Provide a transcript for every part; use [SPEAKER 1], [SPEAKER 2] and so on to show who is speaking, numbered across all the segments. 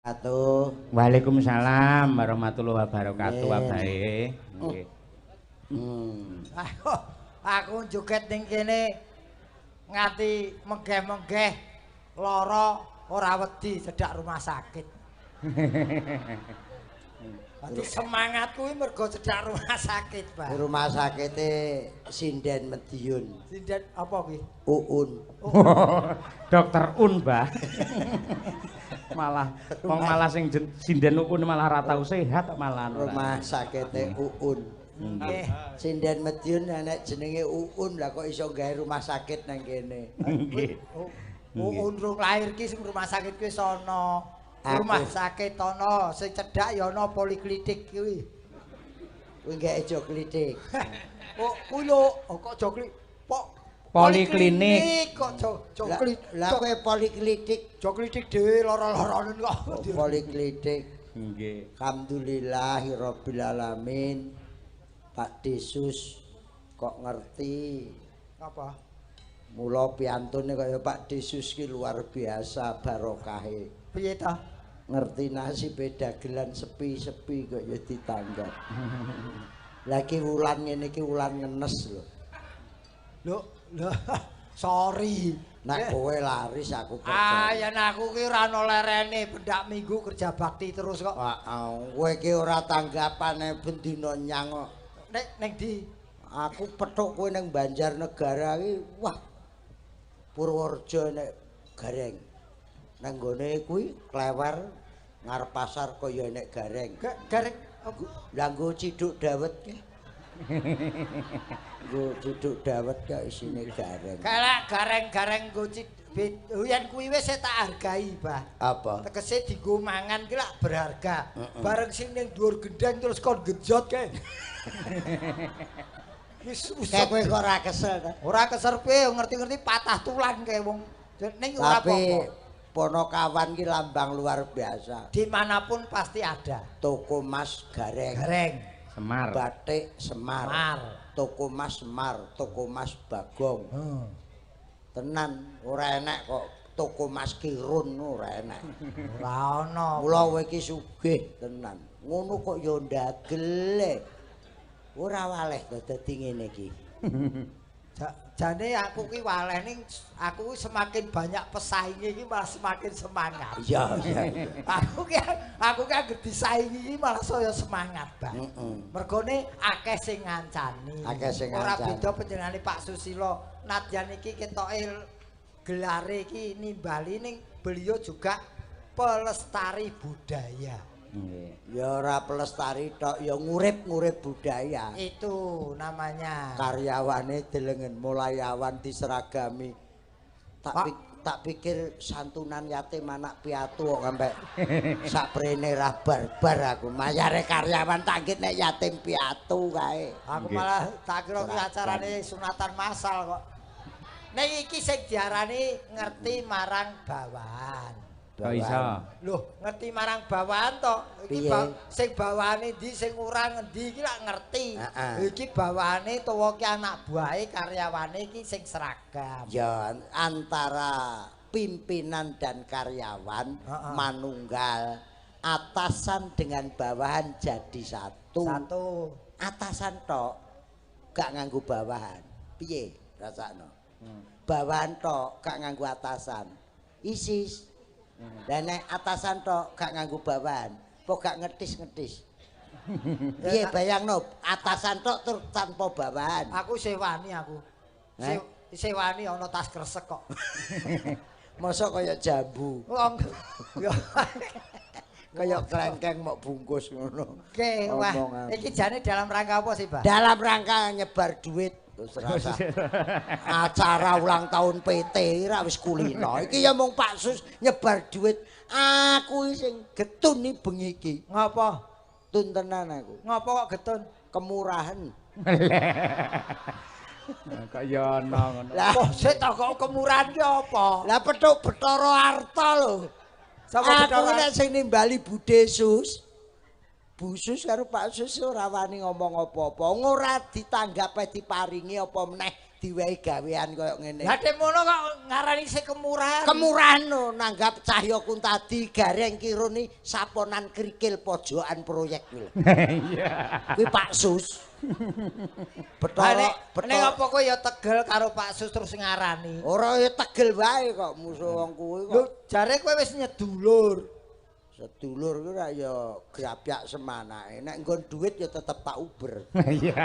[SPEAKER 1] Wabarakatuh.
[SPEAKER 2] Waalaikumsalam warahmatullahi wabarakatuh. Abae. Nggih.
[SPEAKER 3] Aku joget ning kene nganti menggeh-menggeh lara ora wedi cedhak rumah sakit. Dadi semangat kuwi mergo cedhak rumah sakit, Pak.
[SPEAKER 1] Rumah sakite Sinden Mediun.
[SPEAKER 3] Sinden apa kuwi?
[SPEAKER 1] Uun.
[SPEAKER 2] Dokter Un, Mbah. Malah wong malah sing sinden Uun malah ora tau sehat malah.
[SPEAKER 1] Rumah sakite Uun.
[SPEAKER 3] Nggih.
[SPEAKER 1] Sinden Mediun enek jenenge Uun, lah kok iso gawe rumah sakit nang kene.
[SPEAKER 2] Nggih.
[SPEAKER 3] Uun rung lahir ki sing rumah sakit kuwi sono. Rumah sakit ana sing cedhak ya ana poliklinik kuwi.
[SPEAKER 1] Kuwi gak aja klitik.
[SPEAKER 3] Oh, kuwi lho, kok aja
[SPEAKER 2] poliklinik
[SPEAKER 3] kok aja klitik.
[SPEAKER 1] Lah kowe poliklinik,
[SPEAKER 3] aja klitik dhewe lara-larane kok.
[SPEAKER 1] Poliklinik.
[SPEAKER 2] Nggih.
[SPEAKER 1] Alhamdulillahirabbil alamin. Pak Desus kok ngerti.
[SPEAKER 3] Apa?
[SPEAKER 1] Mula piantune kaya Pak Desus ki luar biasa barokahe.
[SPEAKER 3] Piye ta?
[SPEAKER 1] Ngerti nasibe dagelan sepi-sepi kok ya ditanggap. Lagi wulan ngene iki wulan ngenes lho.
[SPEAKER 3] Lho, lho, sorry.
[SPEAKER 1] Nek kowe laris aku kerja.
[SPEAKER 3] Ah, yen aku ki ora ana lerene, pendak minggu kerja bakti terus kok.
[SPEAKER 1] Heeh, kowe ki ora tanggapane bendina nyang kok.
[SPEAKER 3] Nek ning ndi?
[SPEAKER 1] Aku petuk kowe ning Banjarnegara ki, wah. Purworejo nek gareng. Nang nggone kuwi klewer ngarep pasar kaya enek gareng.
[SPEAKER 3] Gareng
[SPEAKER 1] lha nggo ciduk dawet ki. Nggo ciduk dawet kok isine gareng.
[SPEAKER 3] Galak gareng-gareng nggo ciduk yen kuwi wis tak hargai, Bah.
[SPEAKER 1] Apa?
[SPEAKER 3] Tegese dienggo mangan ki lak berharga. Bareng sing ning dhuwur gendeng terus kon genjot kae. Wis
[SPEAKER 1] kowe kok ora kesel ta?
[SPEAKER 3] Ora kesel piye, ngerti-ngerti patah tulang kae wong. Ning ora apa-apa.
[SPEAKER 1] Ponokawan ki lambang luar biasa.
[SPEAKER 3] Dimanapun pasti ada.
[SPEAKER 1] Toko Mas Gareng.
[SPEAKER 3] Gareng.
[SPEAKER 2] Semar.
[SPEAKER 1] Batik Semar.
[SPEAKER 3] Semar.
[SPEAKER 1] Toko Mas Semar, Toko Mas Bagong. Tenan ora enek kok Toko Mas Kirun ora enek.
[SPEAKER 3] Ora ana.
[SPEAKER 1] Mula kowe iki sugih tenan. Ngono kok ya ndagel. Ora waleh to dadi ngene iki.
[SPEAKER 3] Jane aku ki waleh ning aku semakin banyak pesainge iki malah semakin semangat.
[SPEAKER 1] Iya, iya.
[SPEAKER 3] Aku ki anggere disaingi iki malah saya semangat, Bang. Mergone akeh sing ngancani.
[SPEAKER 1] Akeh sing ngancani.
[SPEAKER 3] Ora beda panjenengane Pak Susilo. Nadyan iki ketoke gelare iki nimbali ning beliau juga pelestari budaya.
[SPEAKER 2] Nggih.
[SPEAKER 1] Ya ora pelestari tok, ya ngurip-ngurip budaya.
[SPEAKER 3] Itu namanya.
[SPEAKER 1] Karyawane delengen mulai awan diseragami. Tak pikir santunan yatim anak piatu kok sampe saprene ra barbar aku. Mayare karyawan tak nggih nek yatim piatu kae.
[SPEAKER 3] Aku malah tak kira kuwi acarane sunatan massal kok. Nek iki sing diarani ngerti marang bawahan.
[SPEAKER 2] Kok iso?
[SPEAKER 3] Loh, ngerti marang bawahan to. Iki sing bawahane ndi sing ora ngendi iki lak ngerti. Iki bawahane tuwa ki anak buahe karyawane iki sing seragam.
[SPEAKER 1] Ya, antara pimpinan dan karyawan manunggal, atasan dengan bawahan jadi satu.
[SPEAKER 3] Satu.
[SPEAKER 1] Atasan tok gak nganggo bawahan. Piye rasakno? Bawahan tok gak nganggo atasan. Isis. Lah nek atasan tok gak nganggo bawahan, apa gak ngetis-ngetis. Piye bayangno atasan tok tur tanpa bawahan.
[SPEAKER 3] Aku isih wani aku. Isih wani ana tas kresek kok.
[SPEAKER 1] Mosok kaya jambu.
[SPEAKER 3] Wong
[SPEAKER 1] kaya klengkeng mok bungkus ngono.
[SPEAKER 3] Oke, wah. Iki jane dalam rangka apa sih, Pak?
[SPEAKER 1] Dalam rangka nyebar duit. Terus rasa acara ulang tahun PT ra wis kulino. Iki ya mung Pak Sus nyebar duit. Aku sing getun iki bengi iki.
[SPEAKER 3] Ngapa?
[SPEAKER 1] Tun tenan aku.
[SPEAKER 3] Ngapa kok getun?
[SPEAKER 1] Kemurahan.
[SPEAKER 2] Kok ya ana ngono.
[SPEAKER 3] Lah sik ta kok kemurahan ki apa?
[SPEAKER 1] Lah petuk Bathara Arta lho. Aku nek sing nimbali Bude Sus. Bu Sus karo Pak Sus ora wani ngomong apa-apa, ora ditanggape diparingi apa meneh diwehi gawean kaya ngene.
[SPEAKER 3] Lah nek ngono kok ngarani sing kemurahan.
[SPEAKER 1] Kemurahan no nanggap Cahya Kuntadi Gareng Kiruni saponan krikil pojokan proyek kuwi lho.
[SPEAKER 2] Iya.
[SPEAKER 1] Kuwi Pak Sus. Betara
[SPEAKER 3] nek apa kowe ya tegel karo Pak Sus terus ngarani.
[SPEAKER 1] Ora ya tegel wae kok musuh wong kuwi kok.
[SPEAKER 3] Lho jare kowe wis nyedulur.
[SPEAKER 1] Sedulur kuwi ra ya grapyak semanake. Nek nggon dhuwit ya tetep tak uber.
[SPEAKER 2] Iya.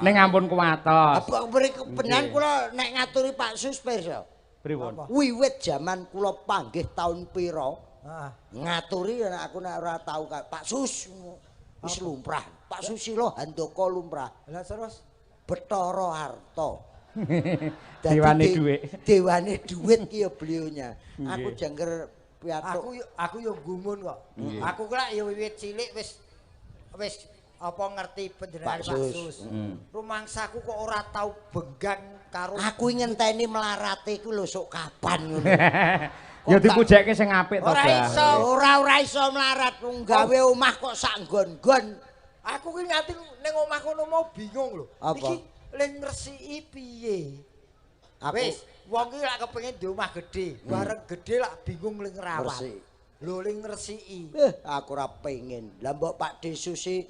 [SPEAKER 2] Ning ampun kuwatos.
[SPEAKER 1] Apa mriku benan kula nek ngaturi Pak Sus pirsa.
[SPEAKER 2] Pripun?
[SPEAKER 1] Wiwit jaman kula panggih taun pira?
[SPEAKER 3] Heeh.
[SPEAKER 1] Ngaturi nek aku nek ora tau Pak Sus wis lumrah. Pak Susilo Handoko lumrah.
[SPEAKER 3] Lah terus
[SPEAKER 1] Betara Harta.
[SPEAKER 2] Dewane dhuwit.
[SPEAKER 1] Dewane dhuwit ki ya beliaunya. Aku jangger piatuk.
[SPEAKER 3] Aku yo gumun kok. Aku ki lak ya wiwit cilik wis wis apa ngerti panjenengan Pak Sus. Rumangsaku kok ora tau benggang karo
[SPEAKER 1] aku ngenteni melarate iku lho sok kapan ngono.
[SPEAKER 2] Ya dipujekke sing apik to,
[SPEAKER 3] Ora iso,
[SPEAKER 1] ora iso melarat wong gawe omah kok sak nggon-nggon.
[SPEAKER 3] Aku ki nganti ning omah kono mau bingung lho. Iki le ngresiki piye? Wis, wong ki lak kepengin di omah gedhe, bareng gedhe lak bingung le ngrawat. Lho le ngresiki.
[SPEAKER 1] Aku ora pengin. Lah mbok Pak Desusi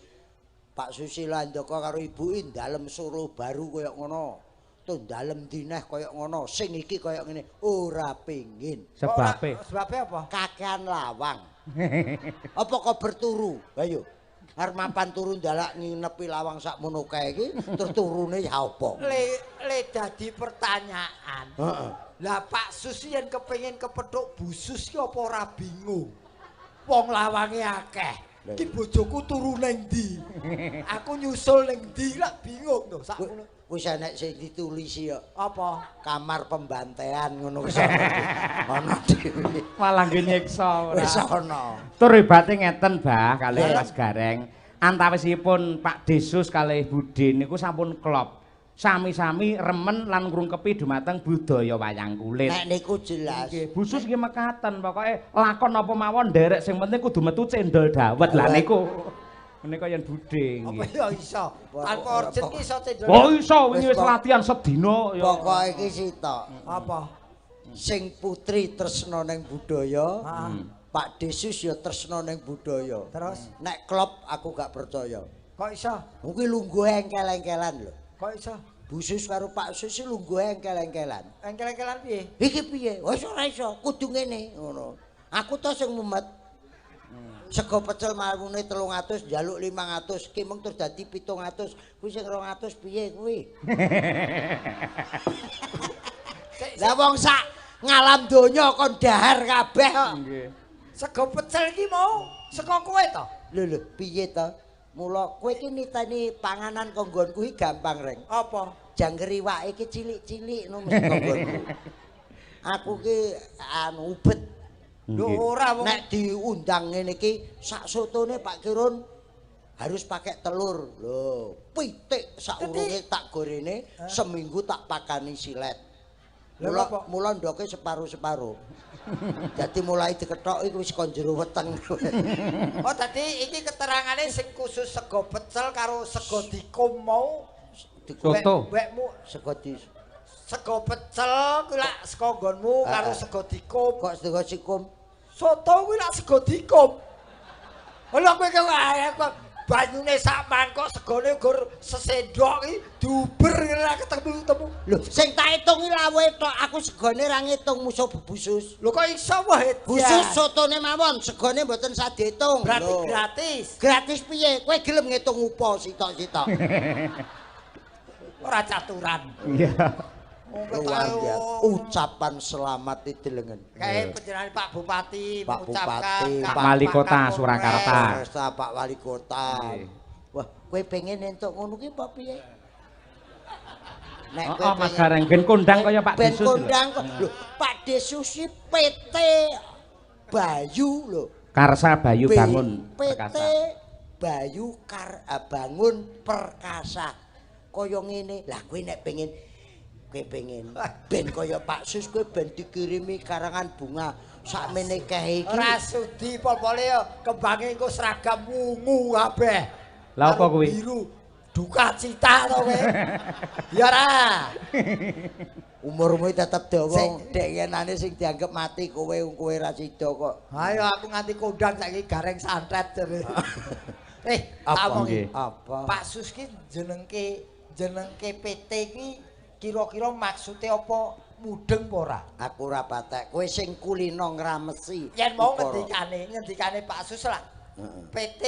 [SPEAKER 1] Pak Susilo Handoko karo ibuke dalem Solo baru kaya ngono. Tuh dalem dineh kaya ngono, sing iki kaya ngene, ora pengin.
[SPEAKER 2] Sebabe?
[SPEAKER 3] Sebabe apa?
[SPEAKER 1] Kakean lawang. Apa kok berturu? Ayo. Arep mapan turu ndalak nginepi lawang sakmono kae iki, terus turune ya apa?
[SPEAKER 3] Le dadi pertanyaan.
[SPEAKER 1] Heeh.
[SPEAKER 3] Lah Pak Sus yen kepengin kepethuk Bu Sus ki apa ora bingung? Wong lawange akeh. Ki bojoku turu ning ndi? Aku nyusul ning ndi lak bingung to sakmono.
[SPEAKER 1] Wis enek sing ditulisi kok.
[SPEAKER 3] Apa?
[SPEAKER 1] Kamar pembantaian ngono wis ana dhewe.
[SPEAKER 2] Malah nggih nyiksa ora.
[SPEAKER 1] Wis ana.
[SPEAKER 2] Tur hebate ngeten Bah kalih Mas Gareng. Antawisipun Pak Desus kalih Budhe niku sampun klop. Sami-sami remen lan ngrungkepi dumateng budaya wayang kulit.
[SPEAKER 1] Nek niku jelas.
[SPEAKER 2] Nggih, Bu Sus nggih mekaten pokoke lakon apa mawon nderek sing penting kudu metu cendol dawet. Lah niku menika yen Budhe nggih.
[SPEAKER 3] Apa ya iso? Tanpa urgent ki iso cendol.
[SPEAKER 2] Oh iso, wingi wis latihan sedina ya.
[SPEAKER 1] Pokoke iki sitok.
[SPEAKER 3] Apa?
[SPEAKER 1] Sing putri tresna ning budaya, Pak Desus ya tresna ning budaya.
[SPEAKER 3] Terus
[SPEAKER 1] nek klop aku gak percaya.
[SPEAKER 3] Kok iso?
[SPEAKER 1] Kuwi lungguhe engkel-engkelan lho.
[SPEAKER 3] Kok iso?
[SPEAKER 1] Bu Sus karo Pak Sus lungguhe engkel-engkelan.
[SPEAKER 3] Engkel-engkelan piye?
[SPEAKER 1] Iki piye? Wis ora iso, kudu ngene ngono. Aku to sing mumet. Sego pecel marune 300, njaluk 500, ki mung terus dadi 700. Kuwi sing 200 piye kuwi? Lah wong sak ngalam donya kon dahar kabeh kok.
[SPEAKER 2] Nggih.
[SPEAKER 3] Sego pecel iki mau saka kowe to?
[SPEAKER 1] Lho lho, piye to? Mula kowe iki niteni panganan kok nggonku iki gampang, Reng.
[SPEAKER 3] Apa?
[SPEAKER 1] Jangger iwake iki cilik-cilik no mesti kok nggonku. Aku ki anu ubet.
[SPEAKER 3] Lho ora wong
[SPEAKER 1] nek diundang ngene iki sak sotone Pak Kirun harus pakai telur. Lho, pitik saurunge tak gorene seminggu tak pakani silet. Mula ndoke separuh-separuh. Dadi mulai dikethok iku wis kon jero weteng.
[SPEAKER 3] Oh, dadi iki keterangane sing khusus sego pecel karo sego dikum mau.
[SPEAKER 2] Soto.
[SPEAKER 3] Wekmu
[SPEAKER 1] sego di
[SPEAKER 3] sego pecel kuwi lak saka nggonmu karo sego dikum.
[SPEAKER 1] Kok sego dikum?
[SPEAKER 3] Soto kuwi lak sego dikum. Lha kowe kok banyune sak mangkok segone gur sesendok iki diuber ora ketemu-temu.
[SPEAKER 1] Lho, sing tak hitung iki lawuhe tok, aku segone ra ngitung musuh Bu Sus.
[SPEAKER 3] Lho kok iso wae?
[SPEAKER 1] Bu Sus sotone mawon, segone mboten sah diitung.
[SPEAKER 3] Berarti gratis.
[SPEAKER 1] Gratis piye? Kowe gelem ngitung upa sitok-sitok.
[SPEAKER 3] Ora caturan.
[SPEAKER 2] Iya.
[SPEAKER 1] Luar biasa. Ucapan selamat didelengen.
[SPEAKER 3] Kayak panjenengan Pak Bupati
[SPEAKER 1] Pak
[SPEAKER 3] mengucapkan
[SPEAKER 1] Bupati,
[SPEAKER 2] Pak Wali Kota Surakarta.
[SPEAKER 1] Pak Wali Kota. Wah, kowe pengen entuk ngono ki apa piye? Nek kowe
[SPEAKER 2] Mas Gareng ben kondang kaya Pak
[SPEAKER 1] Ben
[SPEAKER 2] Desus.
[SPEAKER 1] kondang kok. Lho, Pak Desus iki PT Bayu lho.
[SPEAKER 2] Karsa Bayu Bangun
[SPEAKER 1] PT
[SPEAKER 2] Perkasa.
[SPEAKER 1] Bayu Bangun Perkasa. Kaya ngene. Lah kowe nek pengen kowe pengen ben kaya Pak Sus kowe ben dikirimi karangan bunga sakmene kae iki.
[SPEAKER 3] Ora sudi pol-pole ya kembange engko seragam wungu kabeh.
[SPEAKER 2] Lah apa kuwi?
[SPEAKER 3] Biru. Duka cita to kowe. Ya ora.
[SPEAKER 1] Umurmu tetep dawa, dek yenane sing dianggep mati kowe kowe ra sida kok.
[SPEAKER 3] Ayo aku nganti kondang saiki Gareng santet jere. Apa nggih?
[SPEAKER 1] Apa?
[SPEAKER 3] Pak Sus ki jenengke PT ki kira-kira maksude apa mudeng apa ora?
[SPEAKER 1] Aku ora patek. Kowe sing kulino ngramesi.
[SPEAKER 3] Yen mau ngendikane Pak Sus lah. PT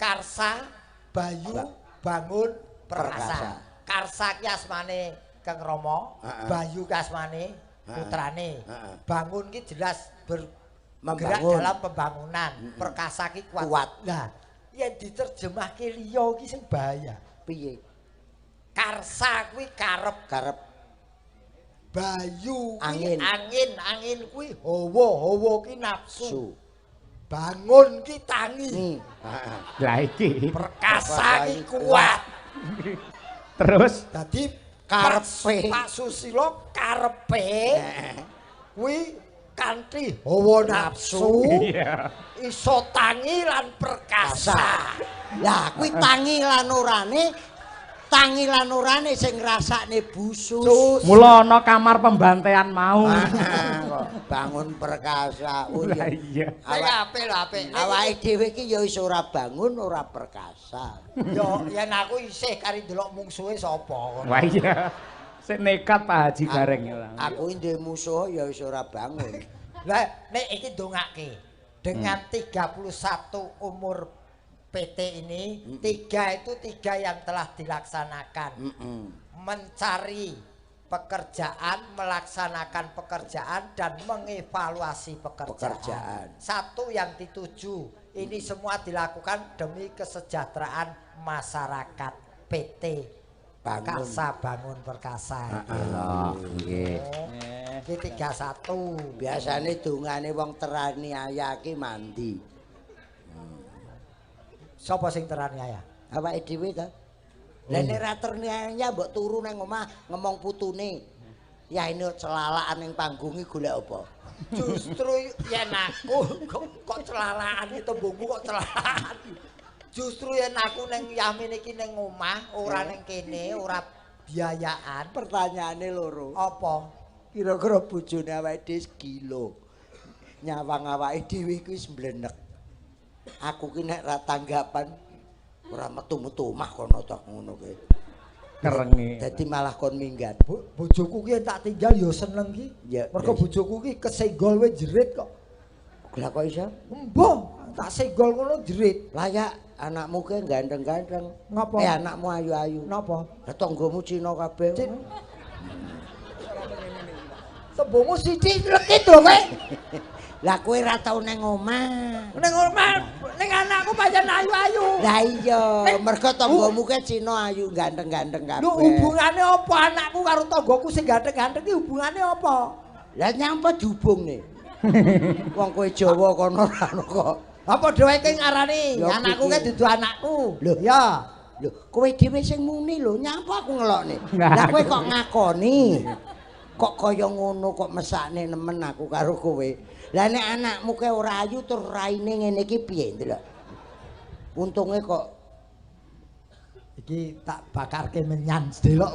[SPEAKER 3] Karsa Bayu Bangun Perkasa. Karsa ki asmane Kang Rama, Bayu ki asmane putrane. Bangun ki jelas bergerak dalam pembangunan. Perkasa ki kuat. Lah, yen diterjemahke liya ki sing bahaya.
[SPEAKER 1] Piye?
[SPEAKER 3] Karsa kuwi karep.
[SPEAKER 1] Karep.
[SPEAKER 3] Bayu kuwi
[SPEAKER 1] angin,
[SPEAKER 3] angin kuwi hawa, hawa ki nafsu. Bangun ki tangi.
[SPEAKER 2] Lah iki
[SPEAKER 3] perkasa ki kuat.
[SPEAKER 2] Terus
[SPEAKER 3] dadi
[SPEAKER 1] karepe
[SPEAKER 3] Pak Susilo karepe kuwi kanthi hawa nafsu iso tangi lan perkasa.
[SPEAKER 1] Lah kuwi tangi lan orane, tangi lan orane sing ngrasakne busus.
[SPEAKER 2] Mula ana kamar pembantaian mau.
[SPEAKER 1] Bangun perkasa. Oh
[SPEAKER 2] iya.
[SPEAKER 3] Apik lho, apik.
[SPEAKER 1] Awake dhewe iki ya iso ora bangun ora perkasa.
[SPEAKER 3] Yo yen aku isih kari ndelok mungsuhe sapa.
[SPEAKER 2] Wah iya. Sik nekat Pak Haji Gareng.
[SPEAKER 1] Aku duwe musuh ya iso ora bangun.
[SPEAKER 3] Lah nek iki ndongake dengan 31 umur PT ini, 3 itu 3 yang telah dilaksanakan. Mencari pekerjaan, melaksanakan pekerjaan, dan mengevaluasi pekerjaan. Satu yang dituju. Ini semua dilakukan demi kesejahteraan masyarakat. PT Karsa Bangun Perkasa.
[SPEAKER 1] Nggih.
[SPEAKER 3] Iki 31.
[SPEAKER 1] Biasane dongane wong teraniaya ki mandi.
[SPEAKER 3] Sapa sing teraniaya?
[SPEAKER 1] Awake dhewe ta. Lah nek ra teraniaya mbok turu nang omah ngomong putune. Ya ini celalaan ning panggung iki golek apa?
[SPEAKER 3] Justru yen aku kok celalaan iki tembungku kok celalaan. Justru yen aku ning yamin iki ning omah, ora ning kene, ora biayaan.
[SPEAKER 1] Pertanyaane loro.
[SPEAKER 3] Apa?
[SPEAKER 1] Kira-kira bojone awake dhewe gila. Nyawang awake dhewe kuwi wis mblenek. Aku ki nek ra tanggapan ora metu-metu omah kono to ngono kuwi.
[SPEAKER 2] Kerenge.
[SPEAKER 1] Dadi malah kon minggat.
[SPEAKER 3] Bojoku ki tak tinggal ya seneng ki. Mergo bojoku ki kesenggol wis jerit kok.
[SPEAKER 1] Lah kok iso?
[SPEAKER 3] Embuh, tak senggol ngono jerit.
[SPEAKER 1] Layak anakmu ki ganteng-ganteng.
[SPEAKER 3] Ngapa?
[SPEAKER 1] Anakmu ayu-ayu.
[SPEAKER 3] Napa?
[SPEAKER 1] Lah tanggamu Cina kabeh.
[SPEAKER 3] Tembungmu sithik lekit lho kowe.
[SPEAKER 1] Lah kowe ra tau nang omah.
[SPEAKER 3] Nang omah ning anakku pancen ayu-ayu.
[SPEAKER 1] Lah iya, mergo tanggamu ki Cina ayu ganteng-ganteng kabeh.
[SPEAKER 3] Lho hubungane apa anakku karo tanggaku sing ganteng-ganteng ki hubungane apa?
[SPEAKER 1] Lah nyapa dihubungne? Wong kowe Jawa kono ora ono kok.
[SPEAKER 3] Apa dheweke ngarani anakku ki dudu anakku.
[SPEAKER 1] Lho
[SPEAKER 3] ya.
[SPEAKER 1] Lho kowe dhewe sing muni lho, nyapa aku ngelokne. Lah kowe kok ngakoni? Kok kaya ngono kok mesakne nemen aku karo kowe. Lah nek anakmu kae ora ayu tur raine ngene iki piye ndelok. Untunge kok
[SPEAKER 3] iki tak bakarke menyan sedelok.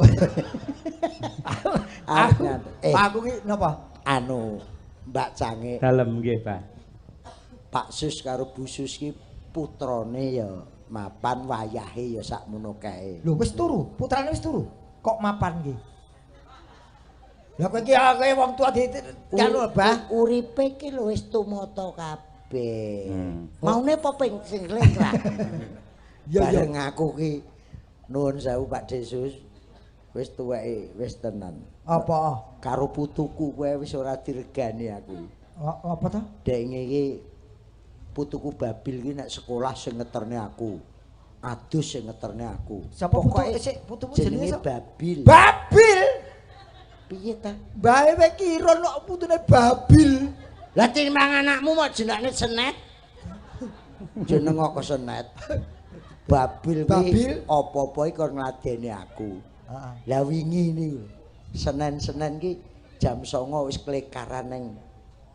[SPEAKER 3] Aku ki napa?
[SPEAKER 1] Anu Mbak Cange.
[SPEAKER 2] Dalem nggih, Pak.
[SPEAKER 1] Pak Sus karo Bu Sus ki putrane ya mapan wayahe ya sakmono kae.
[SPEAKER 3] Lho wis turu, putrane wis turu. Kok mapan ki? Lah kowe iki kowe wong tua di kanu Bah,
[SPEAKER 1] uripe iki lho wis tumata kabeh. Maune apa ping sing lek lah. Ya bareng aku ki nuwun sewu Pak Desus. Wis tuweke wis tenan.
[SPEAKER 3] Apa?
[SPEAKER 1] Karo putuku kowe wis ora diregani aku.
[SPEAKER 3] Apa ta?
[SPEAKER 1] Dek iki putuku Babil ki nek sekolah sing ngeterne aku. Adus sing ngeterne aku.
[SPEAKER 3] Sapa putuke sik putumu jenenge
[SPEAKER 1] Babil.
[SPEAKER 3] Babil.
[SPEAKER 1] Piye ta?
[SPEAKER 3] Mbae kowe kira kok putune Babil.
[SPEAKER 1] Lah timbang anakmu mok jenenge Senet. Jeneng kok Senet. Babil kuwi apa-apa iki kon ngladeni aku.
[SPEAKER 3] Heeh.
[SPEAKER 1] Lah wingi niku Senen-senen ki jam 09.00 wis klekaran ning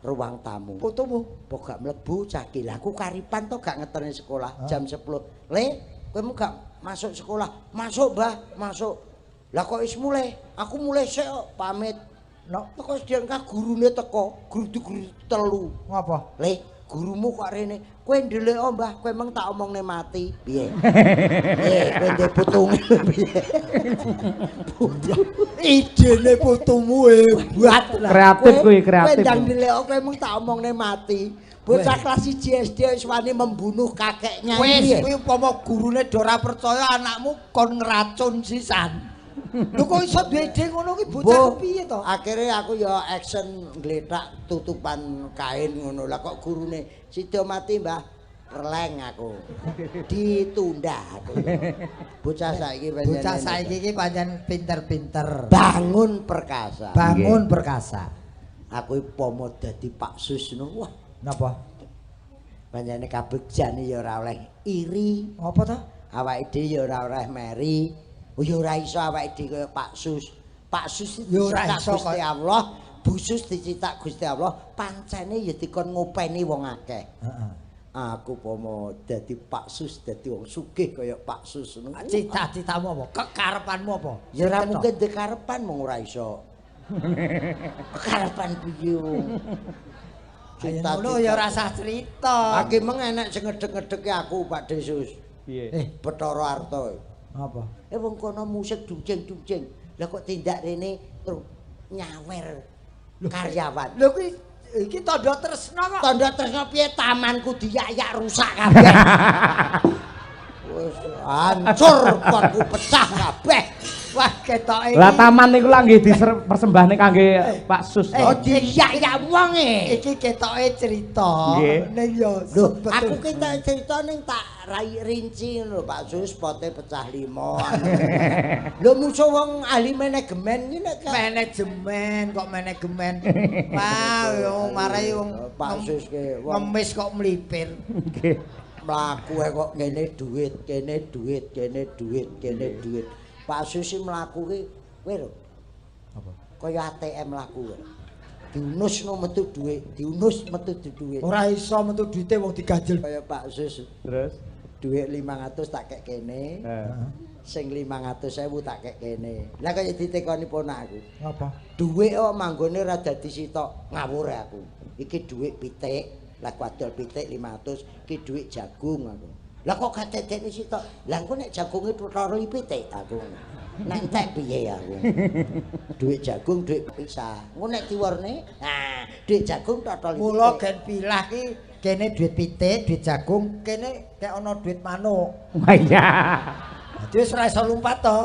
[SPEAKER 1] ruang tamu.
[SPEAKER 3] Putumu
[SPEAKER 1] apa gak mlebu cah ki? Lah aku karipan to gak ngeterne sekolah jam 10. Le, kowe mu gak masuk sekolah. Masuk, Mbah, masuk. Lah kok wis mulai? Aku mulai sik kok, pamit.
[SPEAKER 3] No.
[SPEAKER 1] Teko sedeng gurune teko, guru telu.
[SPEAKER 3] Ngapa?
[SPEAKER 1] Le, gurumu kok rene. Kowe ndelik oh, Mbah, kowe emang tak omongne mati. Piye? Piye, kowe ndek putunge piye?
[SPEAKER 3] Idene putumu hebat.
[SPEAKER 2] Kreatif kuwi, kreatif.
[SPEAKER 1] Kowe ndang ndelik kowe emang tak omongne mati. Bocah kelas 1 SD wis wani membunuh kakeknya.
[SPEAKER 3] Wis kuwi upama gurune do ora percaya anakmu kon ngracun sisan. Lho kok iso duwe ide ngono kuwi bocah piye to?
[SPEAKER 1] Akhire aku ya action ngletak tutupan kain ngono. Lah kok gurune sida mati, Mbah. Releng aku. Ditunda aku. Bocah saiki pancen.
[SPEAKER 3] Bocah saiki iki pancen pinter-pinter.
[SPEAKER 1] Bangun perkasa.
[SPEAKER 3] Bangun perkasa.
[SPEAKER 1] Aku umpama dadi Pak Sus ngono. Wah,
[SPEAKER 3] napa?
[SPEAKER 1] Pancene kabegjan ya ora oleh iri.
[SPEAKER 3] Apa to?
[SPEAKER 1] Awake dhewe ya ora oleh meri. Oh ya ora iso awake dhewe kaya Pak Sus. Pak Sus
[SPEAKER 3] ya ora iso
[SPEAKER 1] Gusti Allah, Bu Sus dicitak Gusti Allah, pancene ya dikon ngopeni wong akeh.
[SPEAKER 3] Heeh.
[SPEAKER 1] Aku pomo dadi Pak Sus, dadi wong sugih kaya Pak Sus ngono.
[SPEAKER 3] Cita-citamu apa? Kekarepanmu apa?
[SPEAKER 1] Ya ora mungkin dikarepan mung ora iso. Kekarepan piye wong?
[SPEAKER 3] Cita-cita ya ora usah cerita.
[SPEAKER 1] Aki meng enek sing ngedek-ngedeki aku Pak Desus.
[SPEAKER 2] Piye?
[SPEAKER 1] Bathara Arta.
[SPEAKER 3] Apa?
[SPEAKER 1] Wong kono musik ducing-ducing. Lah kok tindak rene terus nyawer karyawan.
[SPEAKER 3] Lho kuwi iki tandha tresna kok.
[SPEAKER 1] Tandha tresna piye tamanku diyak-yak rusak kabeh. Wis hancur potku pecah kabeh.
[SPEAKER 3] Wah ketoke.
[SPEAKER 2] Lah taman niku lak nggih dipersembahne kangge Pak Sus.
[SPEAKER 1] Oh diyak-yak wong e.
[SPEAKER 3] Iki ketoke cerita ning yo.
[SPEAKER 1] Lho aku ki tak cerita ning tak rai rinci ngono Pak Sus pote pecah 5. Lho musuh wong ahli manajemen iki nek
[SPEAKER 3] manajemen kok manajemen. Wah yo marai wong
[SPEAKER 1] Pak Sus ki
[SPEAKER 3] ngemis kok mlipir.
[SPEAKER 2] Nggih.
[SPEAKER 1] Mlaku kok ngene duit, kene duit, kene duit, kene duit. Pak Sus mlaku ki kowe lho.
[SPEAKER 3] Apa?
[SPEAKER 1] Kaya ATM mlaku. Diunusno metu dhuwit, diunus metu dhuwit.
[SPEAKER 3] Ora iso metu duwite wong diganjel.
[SPEAKER 1] Kaya Pak Sus.
[SPEAKER 2] Terus
[SPEAKER 1] dhuwit 500 tak kek kene.
[SPEAKER 2] Heeh.
[SPEAKER 1] Sing 500.000 tak kek kene. Lah kaya ditekoni ponakku.
[SPEAKER 3] Apa?
[SPEAKER 1] Dhuwit kok manggone ora dadi sitok, ngawur aku. Iki dhuwit pitik, lah kuadol pitik 500, iki dhuwit jagung aku. Lah kok gak dedekne sitok? Lah engko nek jagunge totoro pitik aku. Nek entek piye aku? Dhuwit jagung, dhuwit pisah. Engko nek diworne, nah, dhuwit jagung totol pitik.
[SPEAKER 3] Mula gen pilah ki kene dhuwit pitik, dhuwit jagung, kene kek ana dhuwit manuk.
[SPEAKER 2] Wah iya.
[SPEAKER 3] Dadi wis ora iso lumpat to.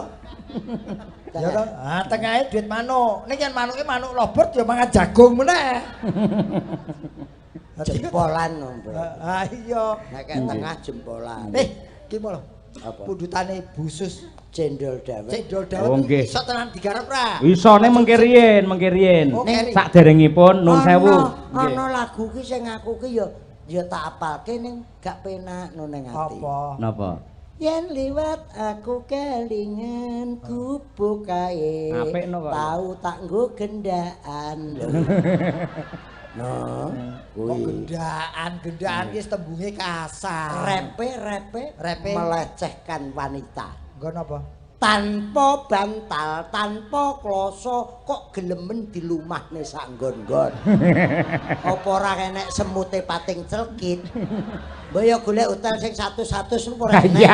[SPEAKER 3] Ya to? Ah tengahe dhuwit manuk. Nek yen manuke manuk lobert ya mangan jagung meneh.
[SPEAKER 1] Jempolan nompo.
[SPEAKER 3] Ah iya.
[SPEAKER 1] Nek kek tengah jempolan.
[SPEAKER 3] Iki mau lho.
[SPEAKER 1] Apa?
[SPEAKER 3] Pundutane Bu Sus
[SPEAKER 1] cendol dawet.
[SPEAKER 3] Cendol dawet iso tenan digarap ra?
[SPEAKER 2] Isone mengke riyin, mengke riyin. Saderengipun nun sewu.
[SPEAKER 1] Ana lagu ki sing aku ki ya ya tak apalke ning gak penak no ning ati.
[SPEAKER 3] Apa?
[SPEAKER 2] Napa?
[SPEAKER 1] Yen liwat aku kelingan gubuk kae. Tau tak nggo gendaan. No,
[SPEAKER 3] kuwi gendaan, gendaan ki tembunge kasar.
[SPEAKER 1] Repe melecehkan wanita.
[SPEAKER 3] Nggo napa?
[SPEAKER 1] Tanpa bantal, tanpa kloso kok gelemen dilumahne sak nggon-nggon. Apa ora enek semute pating celkit? Mbok ya golek hotel sing 100-100 niku ora enek.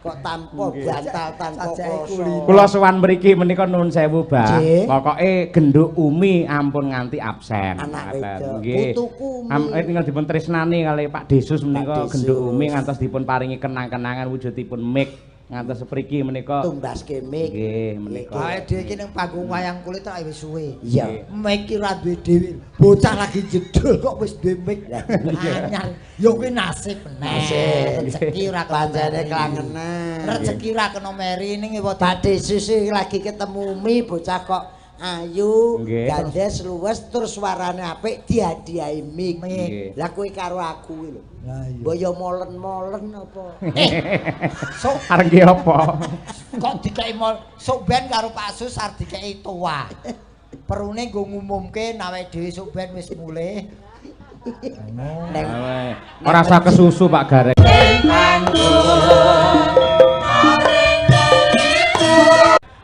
[SPEAKER 1] Kok tanpa bantal, tanpa kloso.
[SPEAKER 2] Kula sowan mriki menika nuwun sewu, Mbah. Pokoke genduk Umi ampun nganti absen.
[SPEAKER 1] Anak wedok.
[SPEAKER 2] Nggih.
[SPEAKER 1] Putuku Umi.
[SPEAKER 2] Tinggal dipun tresnani kalih Pak Desus menika genduk Umi ngantos dipun paringi kenang-kenangan wujudipun mic ngantos sepriki menika
[SPEAKER 1] tumbaske mic.
[SPEAKER 2] Nggih menika.
[SPEAKER 3] Awake dhewe iki ning panggung wayang kulit tak wis suwe.
[SPEAKER 1] Iya.
[SPEAKER 3] Mic ki ora duwe dhewe. Bocah lagi jedul kok wis duwe mic. Anyar. Ya kuwi nasib meneh. Rezeki ora
[SPEAKER 1] pancene klangenan.
[SPEAKER 3] Rezeki ora kena meri ning
[SPEAKER 1] Pak Desus lagi ketemu Umi bocah kok ayu, gandes luwes terus suarane apik dihadiahi mic. Lah kowe karo aku kuwi lho.
[SPEAKER 3] Lah iya.
[SPEAKER 1] Mbok ya molen-molen apa?
[SPEAKER 3] Sok
[SPEAKER 2] arep nggih apa?
[SPEAKER 3] Kok dikeki mol sok ben karo Pak Sus arep dikeki tuwa. Perune nggo ngumumke awake dhewe sok ben wis mulih.
[SPEAKER 2] Ora usah kesusu Pak Gareng.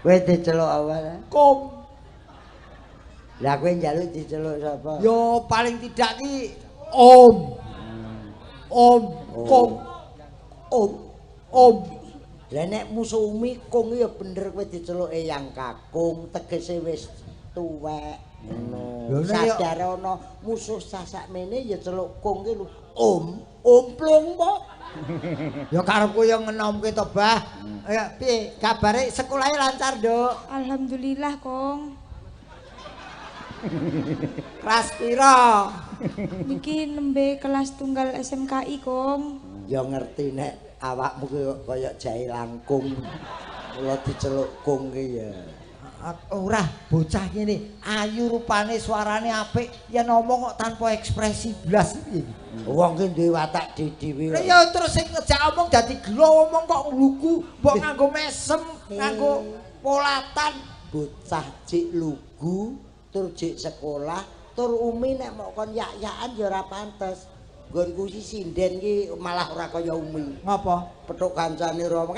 [SPEAKER 1] Kowe diceluk apa?
[SPEAKER 3] Kong.
[SPEAKER 1] Lah kowe njaluk diceluk sapa?
[SPEAKER 3] Yo paling tidak ki Om. Om, Kong.
[SPEAKER 1] Om,
[SPEAKER 3] Om.
[SPEAKER 1] Lah nek musuh Umi Kong ya bener kowe diceluk Eyang Kakung, tegese wis tuwek. Ngono. Sadar ana musuh sasakmene ya celuk Kong ki lho. Om, omplung po.
[SPEAKER 3] Ya karepku ya ngenomke to, Bah. Ya piye kabare sekolahe lancar, Nduk?
[SPEAKER 4] Alhamdulillah, Kong.
[SPEAKER 3] Kelas pira?
[SPEAKER 4] Niki nembe kelas tunggal SMKI, Kong.
[SPEAKER 1] Ya ngerti nek awakmu ki kaya jahe langkung. Kula diceluk Kong ki ya.
[SPEAKER 3] Ora, bocah ngene, ayu rupane, suarane apik, yen ngomong kok tanpa ekspresi blas piye iki?
[SPEAKER 1] Wong ki duwe watak dhewe.
[SPEAKER 3] Lah ya terus sing ngejak omong dadi gelo omong kok nglugu, mbok nganggo mesem, nganggo polatan.
[SPEAKER 1] Bocah jik lugu, tur jik sekolah, tur Umi nek mok kon yak-yakan ya ora pantes. Nggonku si sinden ki malah ora kaya Umi.
[SPEAKER 3] Ngapa?
[SPEAKER 1] Petuk kancane ora omong.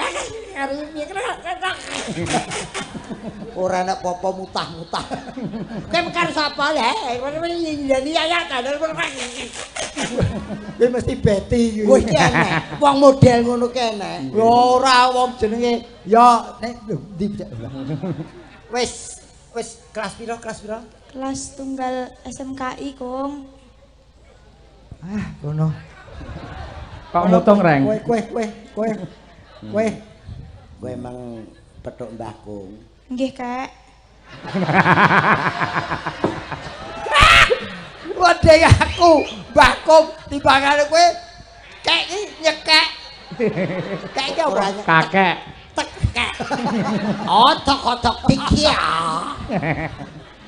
[SPEAKER 1] Ora nek apa mutah-mutah. Kowe mekar sapa le?
[SPEAKER 3] Kowe mesti beti kuwi.
[SPEAKER 1] Kowe iki enek. Wong model ngono ki enek.
[SPEAKER 3] Ya ora wong jenenge ya nek ndi. Wis, wis kelas pira? Kelas pira?
[SPEAKER 4] Kelas tunggal SMKI, Kong.
[SPEAKER 3] Ah, kono.
[SPEAKER 2] Kok mutung, Reng?
[SPEAKER 3] Kowe. Kowe.
[SPEAKER 1] Kowe emang petuk Mbah Kong.
[SPEAKER 4] Nggih, Kak.
[SPEAKER 3] Wedhe aku, Mbah Kong timbangane kowe kek iki nyekek. Kek iki apa?
[SPEAKER 2] Kakek.
[SPEAKER 1] Tekek. Otok-otok pikir.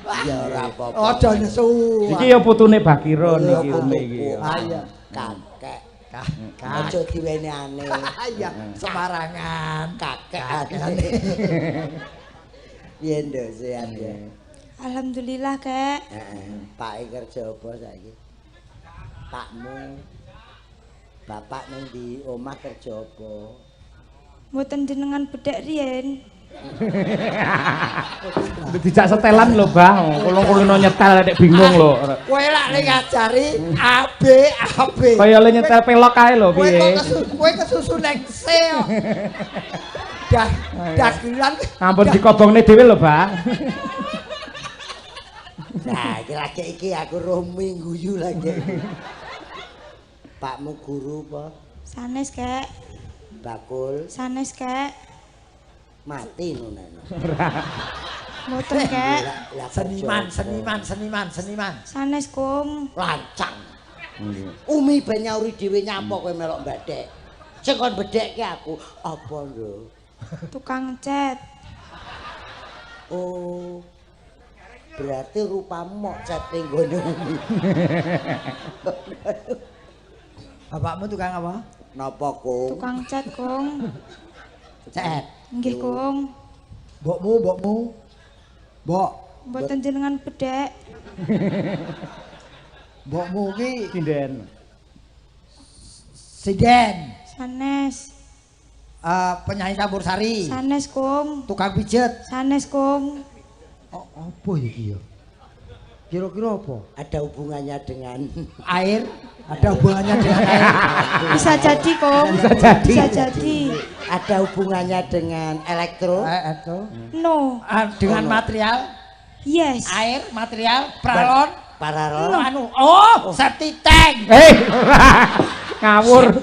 [SPEAKER 1] Ya ora apa-apa.
[SPEAKER 3] Aja nesu.
[SPEAKER 2] Iki ya putune Bakiro niki Umi iki.
[SPEAKER 3] Ah iya,
[SPEAKER 1] kakek. Aja diweni aneh.
[SPEAKER 3] Iya, sembarangan
[SPEAKER 1] kakek. Piye nduk sehat ya?
[SPEAKER 4] Alhamdulillah, Kek.
[SPEAKER 1] Heeh. Pake kerja apa saiki? Pakmu. Bapak ning di omah kerja apa?
[SPEAKER 4] Mboten jenengan bedhek riyen.
[SPEAKER 2] Dijak setelan lho, Bah. Kulung-kulino nyetel nek bingung lho.
[SPEAKER 3] Kowe lak ning ngajari A B A B.
[SPEAKER 2] Kaya le nyetel pelok kae lho piye.
[SPEAKER 3] Kowe kesusu neng C kok. Dah dagelan.
[SPEAKER 2] Ampun dikobongne dhewe lho, Bah.
[SPEAKER 1] Nah, iki lagi iki aku romi guyu lagi. Pakmu guru apa?
[SPEAKER 4] Sanes, Kek.
[SPEAKER 1] Bakul.
[SPEAKER 4] Sanes, Kek.
[SPEAKER 1] Mati ngono.
[SPEAKER 4] Mboten, Kek.
[SPEAKER 3] Seniman.
[SPEAKER 4] Sanes, Kong.
[SPEAKER 1] Lancang. Umi ben nyauri dhewe nyapa kowe melok mbadhek. Sing kon bedhekke aku apa, Nduk?
[SPEAKER 4] Tukang cat.
[SPEAKER 1] Oh. Berarti rupamu mok cat ning gone Umi.
[SPEAKER 3] Bapakmu tukang apa?
[SPEAKER 1] Napa, Kong?
[SPEAKER 4] Tukang cat, Kong.
[SPEAKER 3] Cat.
[SPEAKER 4] Nggih, Kong.
[SPEAKER 3] Mbokmu. Mbok.
[SPEAKER 4] Mboten jenengan bedhek.
[SPEAKER 3] Mbokmu ki
[SPEAKER 2] sinden.
[SPEAKER 3] Sinden.
[SPEAKER 4] Sanes.
[SPEAKER 3] Penyanyi campur sari.
[SPEAKER 4] Sanes, Kong.
[SPEAKER 3] Tukang pijet.
[SPEAKER 4] Sanes, Kong.
[SPEAKER 3] Oh, apa iki ya? Kira-kira apa?
[SPEAKER 1] Ada hubungannya dengan
[SPEAKER 3] air? Ada hubungannya dengan air?
[SPEAKER 4] Bisa jadi, Kong. Bisa jadi.
[SPEAKER 1] Ada hubungannya dengan elektro?
[SPEAKER 4] No.
[SPEAKER 3] Dengan material?
[SPEAKER 4] Yes.
[SPEAKER 3] Air, material, pralon,
[SPEAKER 1] paralon.
[SPEAKER 3] No. Anu, oh, septic tank.
[SPEAKER 2] Ngawur.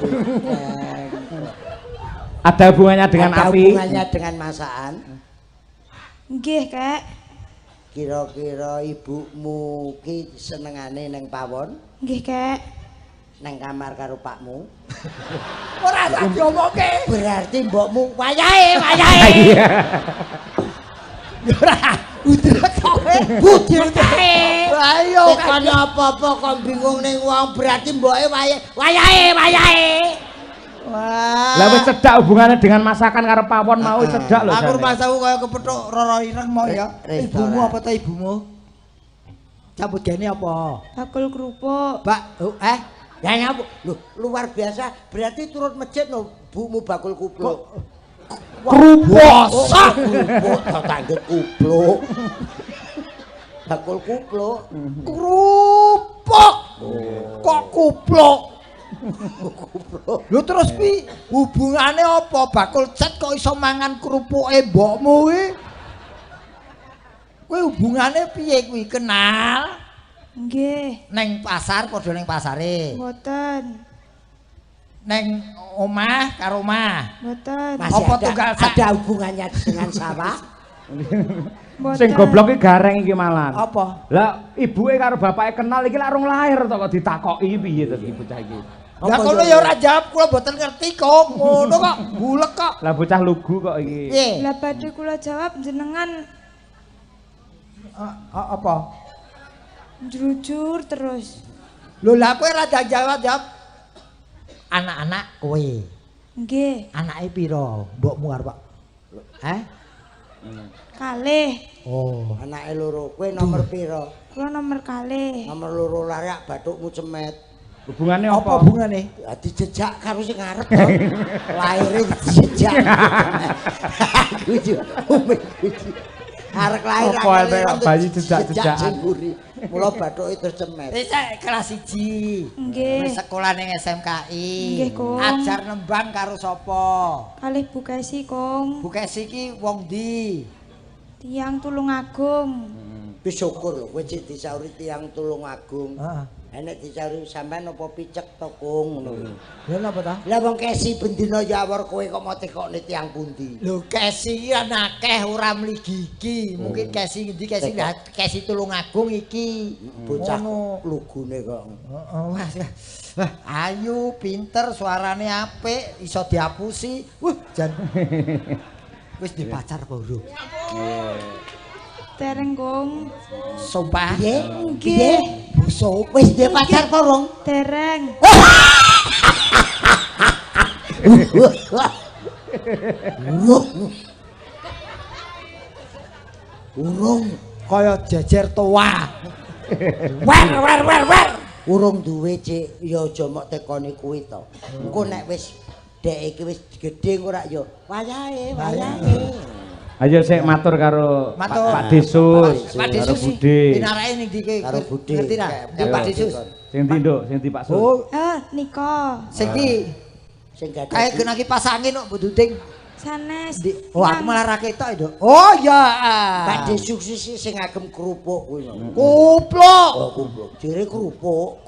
[SPEAKER 2] Ada hubungannya dengan
[SPEAKER 1] api?
[SPEAKER 2] Ada
[SPEAKER 1] hubungannya dengan masakan?
[SPEAKER 4] Nggih, Kek.
[SPEAKER 1] Kira-kira ibumu ki senengane neng pawon?
[SPEAKER 4] Nggih, Kek.
[SPEAKER 1] Neng kamar karo pakmu?
[SPEAKER 3] Ora usah diomongke.
[SPEAKER 1] Berarti mbokmu wayahe, wayahe.
[SPEAKER 3] Ora, udrek kowe.
[SPEAKER 1] Budrek kae.
[SPEAKER 3] Lah iya
[SPEAKER 1] tekon apa-apa kok bingung ning wong, berarti mboke wayahe, wayahe, wayahe.
[SPEAKER 3] Wah.
[SPEAKER 2] Lah wis cedhak hubungane dengan masakan karo pawon mau cedhak lho.
[SPEAKER 3] Aku rumasaku kaya kepethuk roro ireng mau ya. Ibumu apa ta ibumu? Cabut gene apa?
[SPEAKER 4] Bakul kerupuk.
[SPEAKER 3] Bak,
[SPEAKER 1] Ya nyapu. Loh, luar biasa. Berarti turut masjid no bumu bakul kupluk.
[SPEAKER 2] Kerupuk.
[SPEAKER 1] Kerupuk tak tanggep kupluk. Bakul kupluk.
[SPEAKER 3] Kerupuk. Kok kupluk?
[SPEAKER 1] Kupluk.
[SPEAKER 3] Lho terus pi hubungane apa bakul cat kok iso mangan kerupuke mbokmu kuwi? Kuwi hubungane piye kuwi kenal?
[SPEAKER 4] Nggih.
[SPEAKER 3] Neng pasar padha neng pasare.
[SPEAKER 4] Mboten.
[SPEAKER 3] Neng omah karo omah.
[SPEAKER 4] Mboten.
[SPEAKER 1] Masih
[SPEAKER 3] Apa
[SPEAKER 1] ada,
[SPEAKER 3] tunggal
[SPEAKER 1] ada hubungannya dengan sawah?
[SPEAKER 4] Mboten.
[SPEAKER 2] Sing goblok iki gareng iki malan.
[SPEAKER 3] Apa?
[SPEAKER 2] Lah ibuke karo bapake kenal iki lak rong lahir to kok ditakoki piye to iki bocah iki.
[SPEAKER 3] Lah kono ya ora jawab kula mboten ngerti kok ngono kok bulek kok.
[SPEAKER 2] Lah bocah lugu kok iki.
[SPEAKER 3] Piye?
[SPEAKER 4] Lah badhe kula jawab jenengan
[SPEAKER 3] Apa?
[SPEAKER 4] jujur terus.
[SPEAKER 3] Lho lah kowe ora jawab jawab. Anak-anak kowe.
[SPEAKER 4] Nggih.
[SPEAKER 3] Anake pira? Mbokmu arep. Hah?
[SPEAKER 4] Kalih.
[SPEAKER 3] Oh.
[SPEAKER 1] Anake loro, kowe nomor pira?
[SPEAKER 4] Kula nomor kalih.
[SPEAKER 1] Nomor loro larak bathukmu cemet.
[SPEAKER 2] Hubungane
[SPEAKER 3] Apa
[SPEAKER 2] apa?
[SPEAKER 3] hubungane?
[SPEAKER 1] Ya dijejak karo sing ngarep to. Lahire dijejak. Guju, guju. Arek lahir
[SPEAKER 2] Apa ente bayi jejak-jejakan?
[SPEAKER 1] Mula bathuke terus cemet.
[SPEAKER 3] Wis kelas 1.
[SPEAKER 4] Nggih.
[SPEAKER 3] Wis sekolah ning SMKI.
[SPEAKER 4] Nggih, Kong.
[SPEAKER 3] Ajar nembang karo sapa?
[SPEAKER 4] Kalih Bu Kesi, Kong.
[SPEAKER 3] Bu Kesi iki wong ndi?
[SPEAKER 4] Tiyang Tulungagung.
[SPEAKER 1] Wis syukur lho kowe cek disauri tiyang Tulungagung.
[SPEAKER 3] Heeh.
[SPEAKER 1] Enek disauri sampean apa picek to, Kong ngono kuwi.
[SPEAKER 3] Lha napa ta?
[SPEAKER 1] Lah wong Kesi bendina ya awor kowe kok mau tekokne tiyang pundi?
[SPEAKER 3] Lho Kesi iki kan akeh ora mligi iki. Mungkin Kesi ngendi Kesi lah Kesi Tulungagung iki.
[SPEAKER 1] Bocah
[SPEAKER 3] Ngono.
[SPEAKER 1] lugune kok.
[SPEAKER 3] Heeh, wah. Wah, ayu, pinter, suarane apik, iso diapusi. Wah, jan. Wis di pacar apa urung?
[SPEAKER 4] Dereng, Kong.
[SPEAKER 3] Sumpah.
[SPEAKER 1] Piye?
[SPEAKER 4] Nggih.
[SPEAKER 3] Busuk.
[SPEAKER 1] Wis duwe pacar apa urung?
[SPEAKER 4] Dereng.
[SPEAKER 1] Urung. Urung.
[SPEAKER 3] Kaya jejer toa. Wer wer wer wer.
[SPEAKER 1] Urung duwe, Cik. Ya aja mok tekoni kuwi to. Engko nek wis dek iki wis gedhe engko rak ya wayahe, wayahe.
[SPEAKER 2] Ayo sik matur karo Pak Desus,
[SPEAKER 3] Pak
[SPEAKER 2] karo
[SPEAKER 3] Desus.
[SPEAKER 2] Bude.
[SPEAKER 3] Pinarake ning ndi ki?
[SPEAKER 1] Karo Bude.
[SPEAKER 3] Ngerti ra? Pak Desus.
[SPEAKER 2] Sing ndi, Nduk? Sing ndi Pak Sus?
[SPEAKER 3] Oh,
[SPEAKER 4] Nika.
[SPEAKER 3] sing ki
[SPEAKER 1] Sing gadah.
[SPEAKER 3] kae kena ki pas angin kok buduting.
[SPEAKER 4] Sanes.
[SPEAKER 3] Oh, aku malah ra ketok, Nduk. Oh, ya.
[SPEAKER 1] Pak Desus sih sing ngagem kerupuk kuwi.
[SPEAKER 3] Kupluk.
[SPEAKER 1] Oh, kupluk. Jere kerupuk.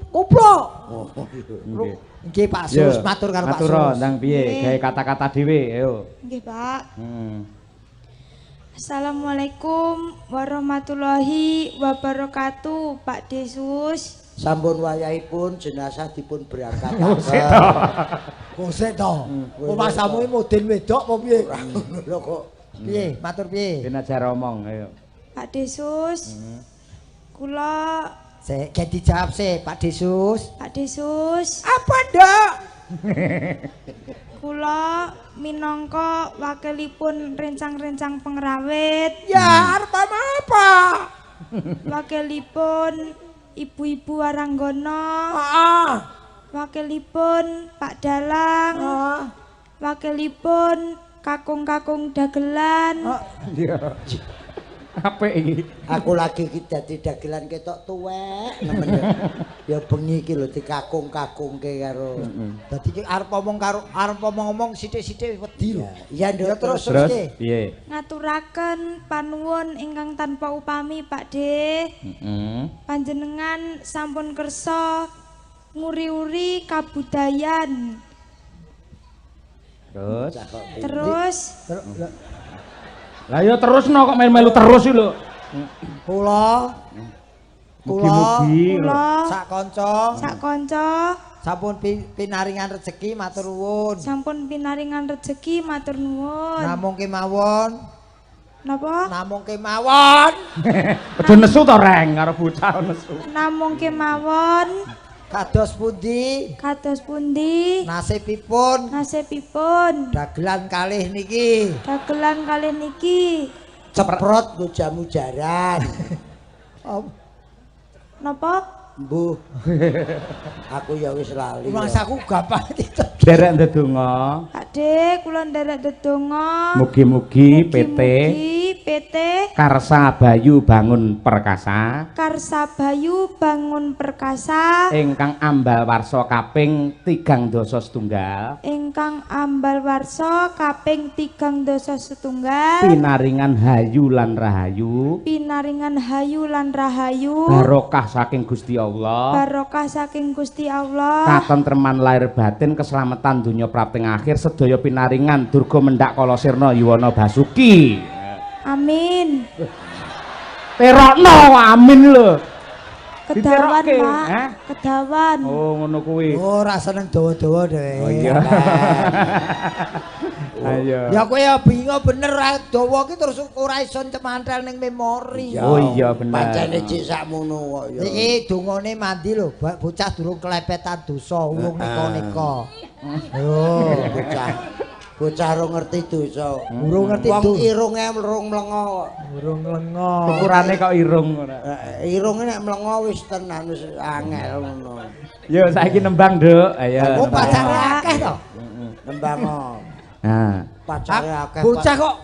[SPEAKER 3] Kupluk.
[SPEAKER 1] Oh, iya.
[SPEAKER 2] Nggih.
[SPEAKER 3] Nggih Pak Sus, matur karo Pak
[SPEAKER 2] Matur
[SPEAKER 3] Sus.
[SPEAKER 2] ndang piye? Gawe kata-kata dhewe, ayo.
[SPEAKER 4] Nggih, Pak. Assalamualaikum warahmatullahi wabarakatuh, Pak Desus.
[SPEAKER 1] Sampun wayahipun jenazah dipun berangkataken.
[SPEAKER 3] Bosek to. Umasamu iki model wedok apa piye?
[SPEAKER 1] Lho kok
[SPEAKER 3] Piye? Matur piye?
[SPEAKER 2] Ben ajar omong, ayo.
[SPEAKER 4] Pak Desus. Kula
[SPEAKER 3] Sik, gen dijawab sik Pak Desus.
[SPEAKER 4] Pak Desus,
[SPEAKER 3] Apa, Nduk?
[SPEAKER 4] kula minangka wakilipun rencang-rencang pengrawit,
[SPEAKER 3] Ya, arep apa?
[SPEAKER 4] wakilipun ibu-ibu Waranggono,
[SPEAKER 3] Heeh.
[SPEAKER 4] wakilipun Pak Dalang,
[SPEAKER 3] Heeh.
[SPEAKER 4] wakilipun kakung-kakung dagelan.
[SPEAKER 2] Iya. Apik iki.
[SPEAKER 1] Aku lagi iki dadi dagelan ketok tuwek nemen. Ya bengi iki lho dikakung-kakungke karo.
[SPEAKER 3] Dadi iki arep omong karo arep omong-omong sithik-sithik wedi lho.
[SPEAKER 1] Iya, Nduk.
[SPEAKER 3] Ya terus
[SPEAKER 2] Terus
[SPEAKER 3] terus
[SPEAKER 2] piye?
[SPEAKER 4] Ngaturaken panuwun ingkang tanpa upami Pak De.
[SPEAKER 2] Heeh.
[SPEAKER 4] Panjenengan sampun kersa nguri-uri kabudayan.
[SPEAKER 2] Terus.
[SPEAKER 4] Terus
[SPEAKER 2] Lah ya terusno kok melu-melu terus iki lho.
[SPEAKER 3] Kula kula
[SPEAKER 2] Mugi-mugi lho.
[SPEAKER 4] kula
[SPEAKER 3] sak kanca
[SPEAKER 4] sak kanca
[SPEAKER 3] sampun pinaringan rejeki matur nuwun.
[SPEAKER 4] sampun pinaringan rejeki matur nuwun.
[SPEAKER 3] Namung kemawon,
[SPEAKER 4] Napa?
[SPEAKER 3] namung kemawon.
[SPEAKER 2] Aja nesu to, Reng, karo bocah nesu.
[SPEAKER 4] Namung kemawon
[SPEAKER 3] Kados pundi
[SPEAKER 4] kados pundi
[SPEAKER 3] nasibipun
[SPEAKER 4] nasibipun
[SPEAKER 3] dagelan kalih niki.
[SPEAKER 4] dagelan kalih niki.
[SPEAKER 1] Ceprot nggo jamu jaran.
[SPEAKER 4] Napa?
[SPEAKER 1] Mbuh. Aku ya wis lali.
[SPEAKER 3] Mangsaku gampang itu.
[SPEAKER 2] Derek ndedonga.
[SPEAKER 4] Pak Pak De, kula nderek ndedonga.
[SPEAKER 2] Mugi-mugi PT
[SPEAKER 4] PT
[SPEAKER 2] Karsa Bayu Bangun Perkasa.
[SPEAKER 4] Karsa Bayu Bangun Perkasa
[SPEAKER 2] ingkang ambal warsa kaping 3 dasa setunggal.
[SPEAKER 4] Ingkang ambal warsa kaping 3 dasa setunggal.
[SPEAKER 2] Pinaringan hayu lan rahayu.
[SPEAKER 4] Pinaringan hayu lan rahayu.
[SPEAKER 2] Barokah saking Gusti Allah.
[SPEAKER 4] Barokah saking Gusti Allah.
[SPEAKER 2] Katentreman lahir batin, keselamatan dunya prapting akhir, sedaya pinaringan durga mendhak kala sirna yuwana basuki.
[SPEAKER 4] Amin.
[SPEAKER 2] Terokno amin lho.
[SPEAKER 4] Kedawan, Pak. Kedawan.
[SPEAKER 2] Oh, ngono kuwi.
[SPEAKER 3] Oh, ora seneng dawa-dawa dhewe.
[SPEAKER 2] Oh iya. Ayo.
[SPEAKER 3] Ya kowe ya bingung bener ra dawa ki terus ora iso cemantel ning memori.
[SPEAKER 2] Oh iya bener.
[SPEAKER 1] Pancene cik sakmono kok ya.
[SPEAKER 3] Iki dongane mandi lho, bocah durung kelepetan dosa, urung neka-neka. Yo,
[SPEAKER 1] bocah. Bocah ora ngerti dosa.
[SPEAKER 3] Urung ngerti
[SPEAKER 1] dosa. Wong irunge urung mlengo kok.
[SPEAKER 3] Urung mlengo.
[SPEAKER 2] Ukurane kok irung ora.
[SPEAKER 1] Irunge nek mlengo wis tenan wis angel ngono.
[SPEAKER 2] Yo saiki nembang, Nduk. Ayo.
[SPEAKER 3] Oh, pacare akeh to.
[SPEAKER 1] Nembang.
[SPEAKER 2] Nah,
[SPEAKER 1] pacare akeh.
[SPEAKER 3] Bocah kok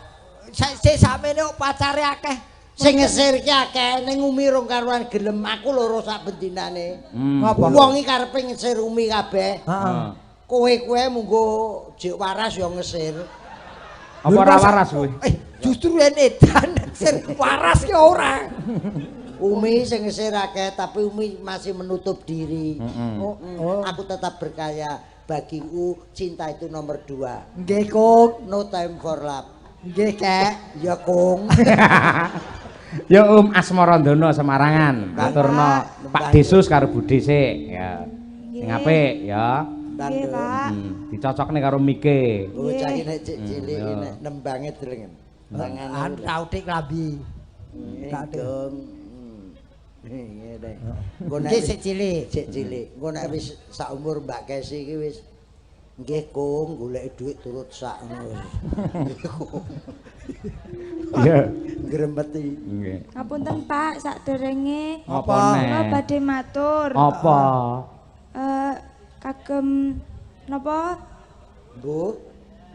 [SPEAKER 3] sik sakmene kok pacare akeh.
[SPEAKER 1] Sing ngesir ki akeh ning Umi rong karuan gelem aku loro sak bendinane.
[SPEAKER 3] Ngapa?
[SPEAKER 1] Wong iki karepe ngesir Umi kabeh.
[SPEAKER 3] Heeh.
[SPEAKER 1] Kowe-kowe munggo jek waras ya ngesir.
[SPEAKER 2] Apa ora waras kowe?
[SPEAKER 3] Justru yen edan ngesir waras ki ora.
[SPEAKER 1] Umi sing ngesir akeh tapi Umi masih menutup diri. Aku tetap berkaya. Bagiku cinta itu nomor 2.
[SPEAKER 3] Nggih, Kung.
[SPEAKER 1] No time for love.
[SPEAKER 3] Nggih, Kek.
[SPEAKER 1] Ya, Kung.
[SPEAKER 2] Ya Om Asmarandono Semarangan. Aturno Pak Desus karo Bude sik ya. Sing apik ya.
[SPEAKER 4] Nggih, Pak.
[SPEAKER 2] Dicocokne karo mike.
[SPEAKER 1] Bocah iki nek cik cilik iki nek nembange delengen. Tangane
[SPEAKER 3] tautik klambi.
[SPEAKER 1] Tak dong. Ngene. Engko nek
[SPEAKER 3] sik cilik,
[SPEAKER 1] sik cilik. Engko nek wis sak umur Mbak Kesi iki wis nggih Kung goleki dhuwit turut sak ngono.
[SPEAKER 2] Iya,
[SPEAKER 1] gremeti.
[SPEAKER 2] Nggih.
[SPEAKER 4] Ngapunten Pak, sakderenge
[SPEAKER 2] apa
[SPEAKER 4] kula badhe matur.
[SPEAKER 2] Apa?
[SPEAKER 4] Kagem napa?
[SPEAKER 1] Bu,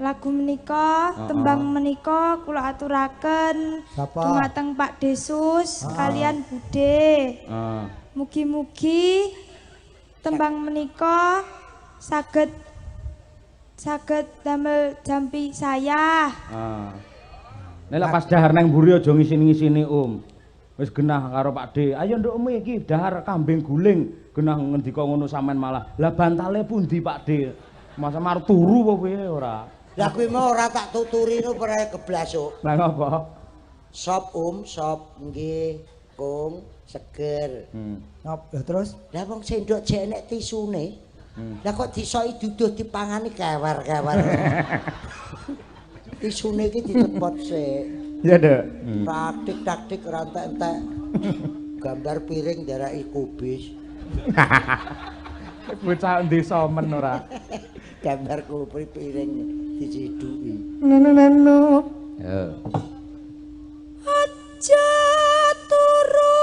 [SPEAKER 4] lagu menika, tembang menika kula aturaken dumateng Pak Desus kalian Bude. Mugi-mugi tembang menika saged damel jampi saya.
[SPEAKER 2] Nek lek pas dahar nang mburi aja ngisini-ngisini, Om. Wis genah karo Pak D. Ayo nduk Umi iki dahar kambing guling. Genah ngendika ngono sampean malah. Lah bantale pundi Pak D? Masa mar turu apa piye ora?
[SPEAKER 1] Lah kuwi mau ora tak tuturi no ora keblasuk.
[SPEAKER 2] Lah ngopo?
[SPEAKER 1] Sop Om, sop nggih, Kung, seger.
[SPEAKER 3] Lah terus?
[SPEAKER 1] Lah wong sendok jek enek tisune. Lah kok disoki duduh dipangani kewer-kewer. Tisune iki dicepot sik.
[SPEAKER 2] Iya, Nduk.
[SPEAKER 1] Taktik-taktik ora entek-entek. Gambar piring ndaraki kubis.
[SPEAKER 2] Bocah desa men ora.
[SPEAKER 1] Gambar kubis piring diciduki.
[SPEAKER 2] Nenu. Yo.
[SPEAKER 4] Aja turu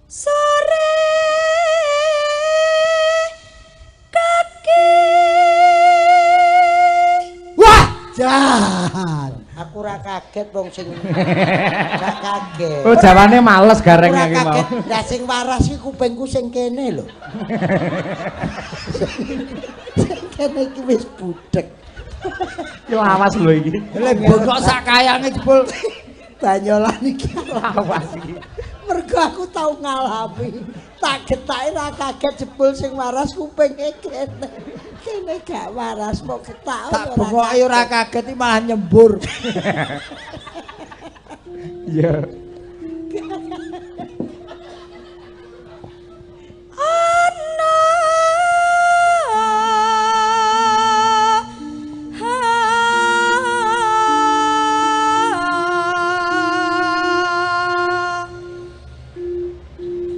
[SPEAKER 4] sore kaki.
[SPEAKER 3] Wah, jan.
[SPEAKER 1] Aku ora kaget wong sing gak kaget.
[SPEAKER 2] Oh, jawane males gareng iki mau.
[SPEAKER 1] Lah sing waras iki kupingku sing kene lho. Sing kene iki wis budhek.
[SPEAKER 2] Yo awas lho iki.
[SPEAKER 3] Lha bengok sak kayange jebul
[SPEAKER 1] banyolan iki
[SPEAKER 2] lawas iki.
[SPEAKER 1] Mergo aku tau ngalami. Tak getake ra kaget jebul sing waras kupinge kene. Kene gak waras mok getak.
[SPEAKER 3] Tak bengoke ora kaget iki malah nyembur.
[SPEAKER 2] Iya.
[SPEAKER 4] Ana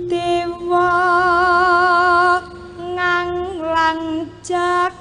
[SPEAKER 4] dewa nganglang jagat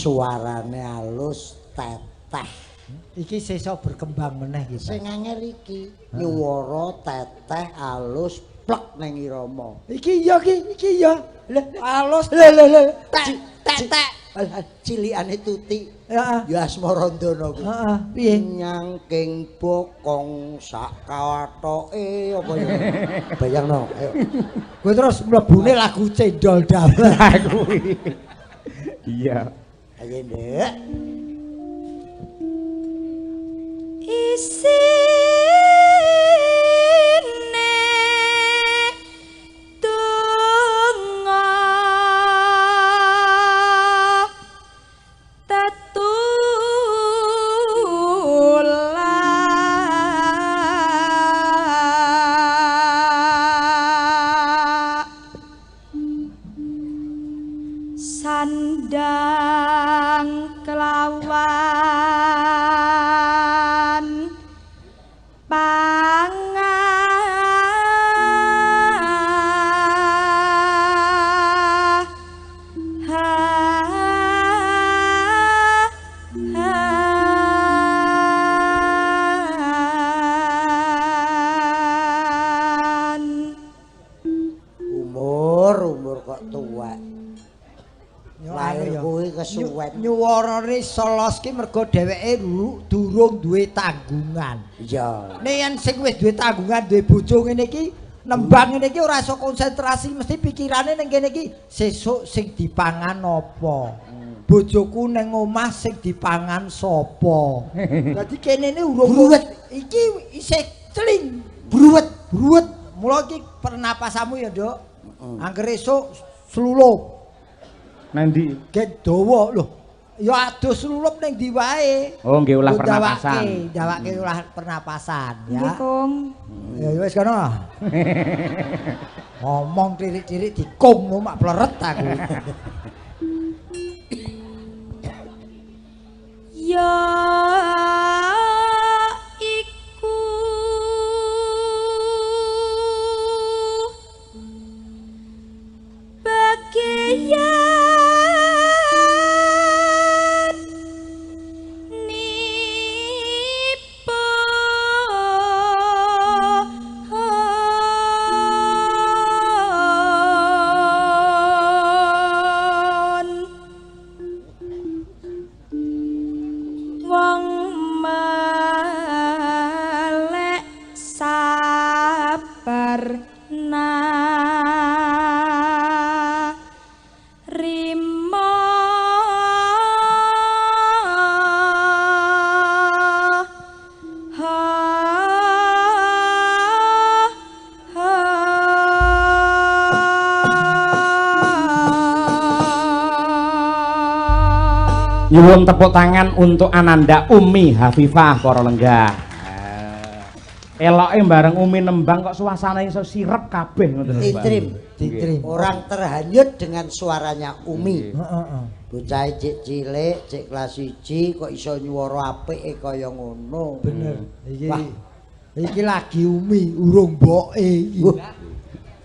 [SPEAKER 1] Suarane alus teteh.
[SPEAKER 3] Iki sesuk berkembang meneh iki.
[SPEAKER 1] Sing angel iki nyuwara teteh alus plek ning irama.
[SPEAKER 3] Iki iya iki, iki iya. Lah alus lho lho lho. Tek tek tek.
[SPEAKER 1] Cilikane Tuti.
[SPEAKER 3] Heeh.
[SPEAKER 1] Ya Asmarandana kuwi.
[SPEAKER 3] Heeh, piye?
[SPEAKER 1] Nyangking bokong sak kawatoke apa ya? Bayangno, ayo.
[SPEAKER 3] Kowe terus mlebune lagu Cendol Dawet
[SPEAKER 2] kuwi. Iya.
[SPEAKER 1] Ayo, Nduk.
[SPEAKER 4] Isine donga tetulak sandang kelawan pangah
[SPEAKER 1] Umur kok tuwek. Lahir kuwi kesuwen.
[SPEAKER 3] Nyuwarane selos ki mergo dheweke durung duwe tanggungan.
[SPEAKER 1] Iya.
[SPEAKER 3] Nek yen sing wis duwe tanggungan, duwe bojo ngene iki, nembang ngene iki ora iso konsentrasi, mesti pikirane ning kene iki sesuk sing dipangan apa. Bojoku ning omah sing dipangan sapa. Dadi kene ne urung
[SPEAKER 1] Bruwet.
[SPEAKER 3] Iki isih celing,
[SPEAKER 1] Bruwet.
[SPEAKER 3] bruwet. Mula iki pernapasanmu ya, Nduk. Angger esuk slulup.
[SPEAKER 2] Nang ndi?
[SPEAKER 3] Gen dawa lho. Ya adus slulup ning ndi wae.
[SPEAKER 2] Oh, nggih olah pernapasan.
[SPEAKER 3] Dawake olah pernapasan ya.
[SPEAKER 4] Nggih, Kung.
[SPEAKER 3] Ya wis kono. Ngomong tirik-tirik dikung mak pleret aku.
[SPEAKER 4] Ya iku bagian nipun wong melek sabar narima
[SPEAKER 2] Nyuwun tepuk tangan untuk Ananda Umi Hafifah para lenggah. Eloke bareng Umi nembang kok suasana iso sirep kabeh ngoten lho, Pak.
[SPEAKER 1] Titrim.
[SPEAKER 3] Ditrim.
[SPEAKER 1] Orang terhanyut dengan suaranya Umi.
[SPEAKER 3] Heeh.
[SPEAKER 1] Bocah cek cilik, cek kelas 1 kok iso nyuwara apike kaya ngono.
[SPEAKER 3] Bener. Iki
[SPEAKER 1] Wah.
[SPEAKER 3] iki lagi Umi urung mboke iki.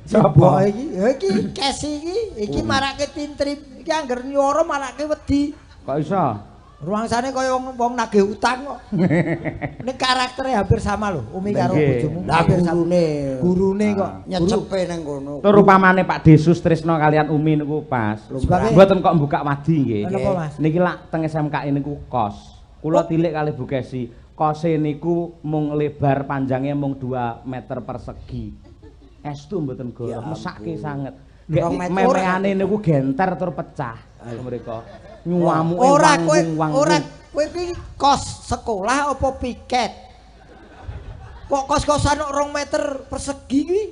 [SPEAKER 2] Sapa?
[SPEAKER 3] Mboke iki, ya iki Kesi iki, iki marake tintrim. Iki angger nyuwara marake wedi.
[SPEAKER 2] Kok iso?
[SPEAKER 3] Ruangsane kaya wong nagih utang kok. Ini karakternya hampir sama lho, Umi karo bojomu.
[SPEAKER 1] Lah
[SPEAKER 3] Hampir sama.
[SPEAKER 1] gurune.
[SPEAKER 3] Gurune kok.
[SPEAKER 1] Nyecepe nang kono.
[SPEAKER 2] Tur upamane Pak Desus Trisno kalian Umi niku pas.
[SPEAKER 3] Sebagai-
[SPEAKER 2] Mboten kok buka wadi nggih.
[SPEAKER 3] Kenapa, Mas?
[SPEAKER 2] Niki lak teng SMKI niku kos. Kula tilik kalih Bu Kesi. Kose niku mung lebar panjangnya mung 2 meter persegi. Estu mboten
[SPEAKER 1] Ya
[SPEAKER 2] goroh, mesake sanget.
[SPEAKER 1] Meter.
[SPEAKER 2] Memeane niku genter tur pecah mriko. Nyuamuke
[SPEAKER 3] Ora kowe
[SPEAKER 2] wanggung-wanggung.
[SPEAKER 3] ora kowe iki kos sekolah apa piket? Kok kos-kosan kok 2 meter persegi kuwi?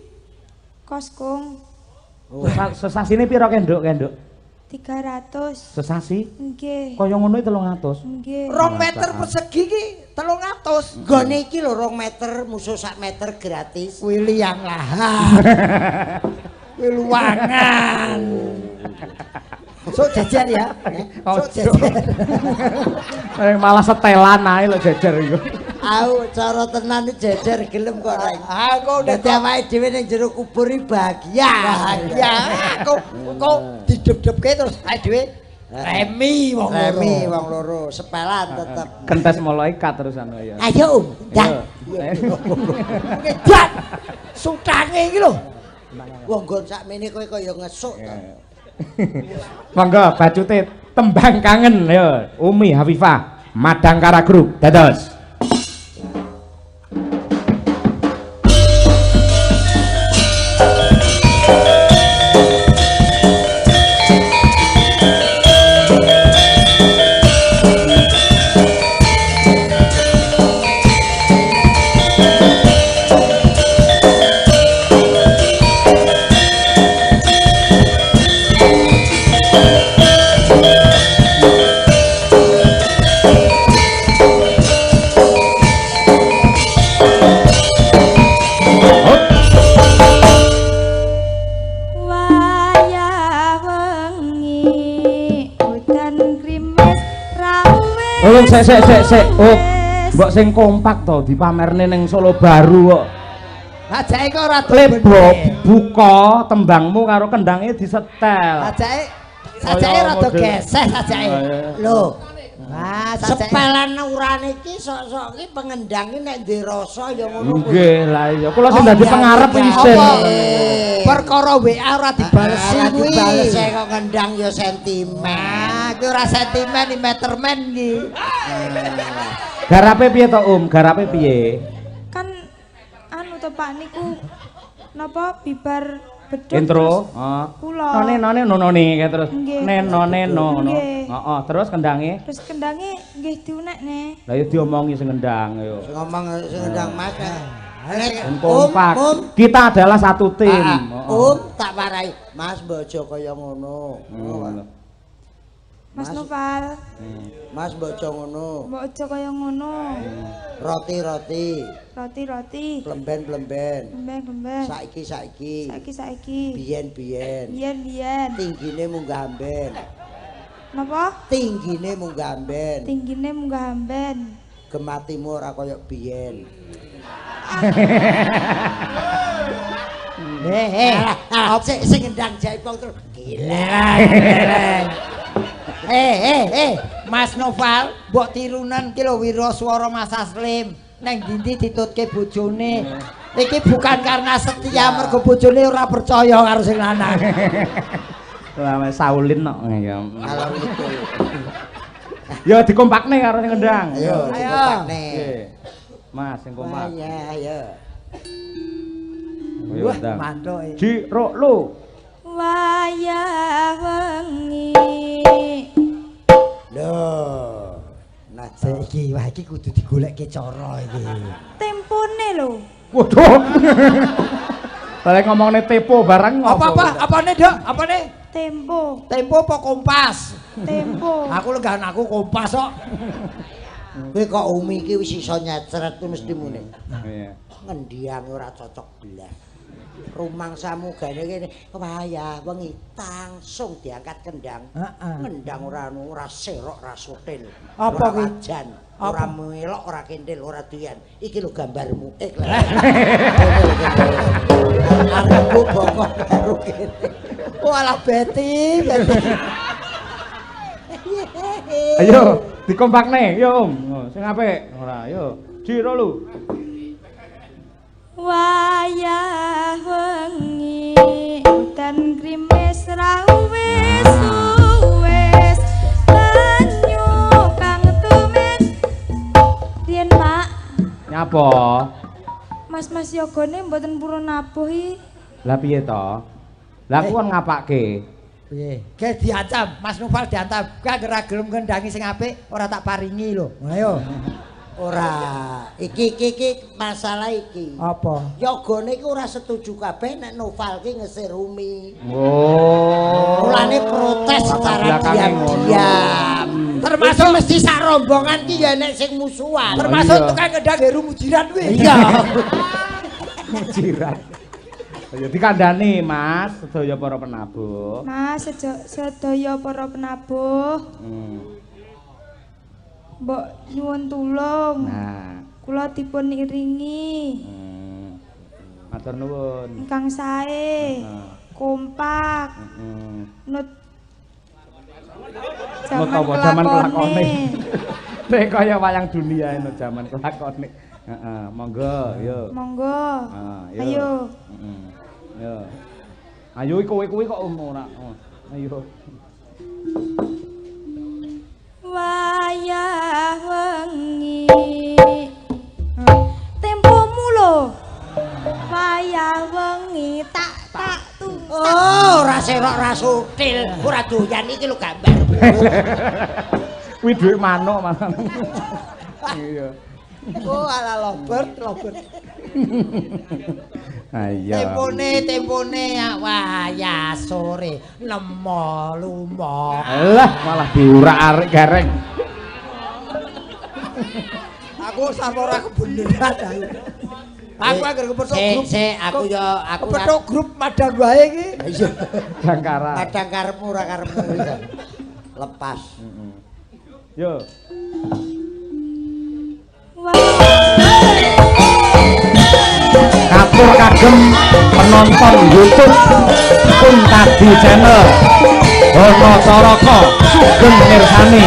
[SPEAKER 4] Kos, Kung.
[SPEAKER 2] Sesasine pira kenduk kenduk?
[SPEAKER 4] 300.
[SPEAKER 2] Sesasi?
[SPEAKER 4] Nggih.
[SPEAKER 2] Kaya ngono 300.
[SPEAKER 4] Nggih.
[SPEAKER 3] 2 meter persegi ki 300.
[SPEAKER 1] Nggone iki lho 2 meter musuh sak meter gratis.
[SPEAKER 3] Kuwi liang lahan. Kuwi luangan. Sok jejer ya. Sok jejer.
[SPEAKER 2] Malah setelan ae lho jejer iku.
[SPEAKER 1] Aku cara tenan jejer gelem kok Reng.
[SPEAKER 3] Aku
[SPEAKER 1] Dadi awake dhewe ning jero kubur iki bahagia.
[SPEAKER 3] Bahagia. Aku kok didep-depke terus awake dhewe Remi wong loro.
[SPEAKER 1] Remi wong loro, sepelan tetep.
[SPEAKER 2] Kentes malaikat terusan ya.
[SPEAKER 1] Ayo Om, ndang.
[SPEAKER 3] Ngedan. Sutange iki lho.
[SPEAKER 1] Wong nggon sakmene kowe kaya ngesuk to.
[SPEAKER 2] Monggo bacute tembang kangen ya Umi Hafifah Madangkara Group dados. Sek sek sek sek. Oh, mbok sing kompak to dipamerne ning Solo Baru kok.
[SPEAKER 3] Sajake kok ora
[SPEAKER 2] lebo buka tembangmu karo kendange disetel.
[SPEAKER 3] Sajake sajake rada geseh sajake.
[SPEAKER 1] Lho.
[SPEAKER 3] Wah,
[SPEAKER 1] sepelan urane iki sok-sok iki pengendang iki nek ndek rasa ya ngono kuwi.
[SPEAKER 2] Nggih, lah iya. Kula sing dadi pengarep isin.
[SPEAKER 3] Perkara WA ora dibalesi kuwi.
[SPEAKER 1] Dibales kok ngendang ya sentimen.
[SPEAKER 3] Ah, kuwi ora sentimen iki metermen iki.
[SPEAKER 2] Garape piye to, Om? Garape piye?
[SPEAKER 4] Kan anu to Pak niku napa bibar beduk
[SPEAKER 2] intro, heeh.
[SPEAKER 4] Kula.
[SPEAKER 2] None none nonone kae terus. Nenone no ngono. Heeh, terus kendange?
[SPEAKER 4] Terus kendange nggih diunekne.
[SPEAKER 2] Lah ya diomongi sing ngendang yo.
[SPEAKER 1] Sing ngomong sing ngendang Mas.
[SPEAKER 2] Kompak. Kita adalah satu tim.
[SPEAKER 1] Om tak warai. Mas mbok aja kaya ngono.
[SPEAKER 4] Mas Noval.
[SPEAKER 1] Mas mbok aja ngono.
[SPEAKER 4] Mbok aja kaya ngono.
[SPEAKER 1] Roti-roti.
[SPEAKER 4] Roti-roti.
[SPEAKER 1] Plemben-plemben.
[SPEAKER 4] Plemben-plemben.
[SPEAKER 1] Saiki-saiki.
[SPEAKER 4] Saiki-saiki.
[SPEAKER 1] Biyen-biyen.
[SPEAKER 4] Biyen-biyen.
[SPEAKER 1] Tinggine munggah amben.
[SPEAKER 4] Napa?
[SPEAKER 1] Tinggine munggah amben.
[SPEAKER 4] Tinggine munggah amben.
[SPEAKER 1] Gematimu ora kaya biyen.
[SPEAKER 3] Heh,
[SPEAKER 1] sing ngendang jaipong terus. Gila.
[SPEAKER 3] Mas Noval, mbok tirunan ki lho wiraswara Mas Aslim. Neng dindi ditutke bojone. Iki bukan karena setia mergo bojone ora percaya karo sing lanang.
[SPEAKER 2] Lah Saulin kok ya.
[SPEAKER 1] Kalau itu.
[SPEAKER 2] Ya dikompakne karo sing ngendang.
[SPEAKER 1] Ayo dikompakne.
[SPEAKER 2] Mas sing kompak.
[SPEAKER 1] Iya, ayo.
[SPEAKER 3] Wah, mantuk.
[SPEAKER 2] Ji ro lu.
[SPEAKER 4] Wayah wengi.
[SPEAKER 1] Lho, nah
[SPEAKER 3] saiki wah iki kudu digolekke cara iki.
[SPEAKER 4] Tempone lho.
[SPEAKER 2] Waduh. Lha ngomongne tepo barang ngopo?
[SPEAKER 3] Apa-apa? Apane, Dok? Apane?
[SPEAKER 4] Tempo.
[SPEAKER 3] Tempo apa kompas?
[SPEAKER 4] Tempo.
[SPEAKER 3] Aku lenggahan aku kompas kok.
[SPEAKER 1] Kowe kok Umi iki wis iso nyecret kuwi mesti mune.
[SPEAKER 2] Iya.
[SPEAKER 1] Ngendiang ora cocok blas. Rumangsamu gane kene wayah wengi langsung diangkat kendang. Ngendang ora anu ora serok ora sotil.
[SPEAKER 3] Apa kuwi?
[SPEAKER 1] Jan, ora melok ora kendel ora doyan. Iki lho gambarmu. Arepku bokok karo kene.
[SPEAKER 3] Walah Beti, Beti.
[SPEAKER 2] Ayo dikompakne, yo Om. Sing apik. Ora, yo. Jiro lu.
[SPEAKER 4] Wayah wengi udan grimis ra wis suwes banyu kang tumit. Riyen Pak.
[SPEAKER 2] Nyapa?
[SPEAKER 4] Mas-mas yogane mboten purun nabuh iki.
[SPEAKER 2] Lah piye to? Lah aku kon ngapake?
[SPEAKER 3] Piye? Ge diancam, Mas Noval diancam. Kuwi anggere ra gelem ngendangi sing apik ora tak paringi lho. Ayo.
[SPEAKER 1] Ora, iki iki masalah iki.
[SPEAKER 3] Apa?
[SPEAKER 1] Yogane iki ora setuju kabeh nek Noval ki ngesir Umi.
[SPEAKER 2] Oh.
[SPEAKER 1] Mulane protes secara diam-diam.
[SPEAKER 3] Termasuk
[SPEAKER 1] mesti sak rombongan ki ya nek sing musuhan.
[SPEAKER 3] Termasuk tukang ngendang Heru Mujiran kuwi.
[SPEAKER 1] Iya.
[SPEAKER 2] Mujiran. Ya dikandani Mas, sedaya para penabuh.
[SPEAKER 4] Mas, sedaya para penabuh. Mbok nyuwun tulung.
[SPEAKER 2] Nah,
[SPEAKER 4] kula dipun iringi.
[SPEAKER 2] Matur nuwun.
[SPEAKER 4] Ingkang sae. Kompak. Nut Jaman
[SPEAKER 2] jaman kelakone. Nek kaya wayang dunia eno jaman kelakone. Heeh, monggo, yo.
[SPEAKER 4] Monggo. Ayo.
[SPEAKER 2] Heeh. Yo. Ayo kowe kuwi kok ora. Ayo.
[SPEAKER 4] Wayah wengi. Tempomu lho. Wayah wengi tak tu.
[SPEAKER 1] Oh, ora serok ora sutil, ora doyan iki lho gambar.
[SPEAKER 2] Kuwi dhuwit manuk malah. Iya.
[SPEAKER 3] Oh, ala Robert, Robert.
[SPEAKER 2] Ayo.
[SPEAKER 3] Tempone wayah sore nemo lumo.
[SPEAKER 2] Lah malah diurak-arik gareng.
[SPEAKER 3] Aku sampe ora kebeneran ayo. Aku anggere kepethuk grup.
[SPEAKER 1] Sik, aku ya aku
[SPEAKER 3] kepethuk grup madang wae iki.
[SPEAKER 1] Iya.
[SPEAKER 2] Jangkara.
[SPEAKER 1] Madang karepmu ora karepmu iki. Lepas.
[SPEAKER 2] Heeh. Yo. Katur kagem penonton YouTube Kuntadi Channel Hono Caraka sugeng mirsani.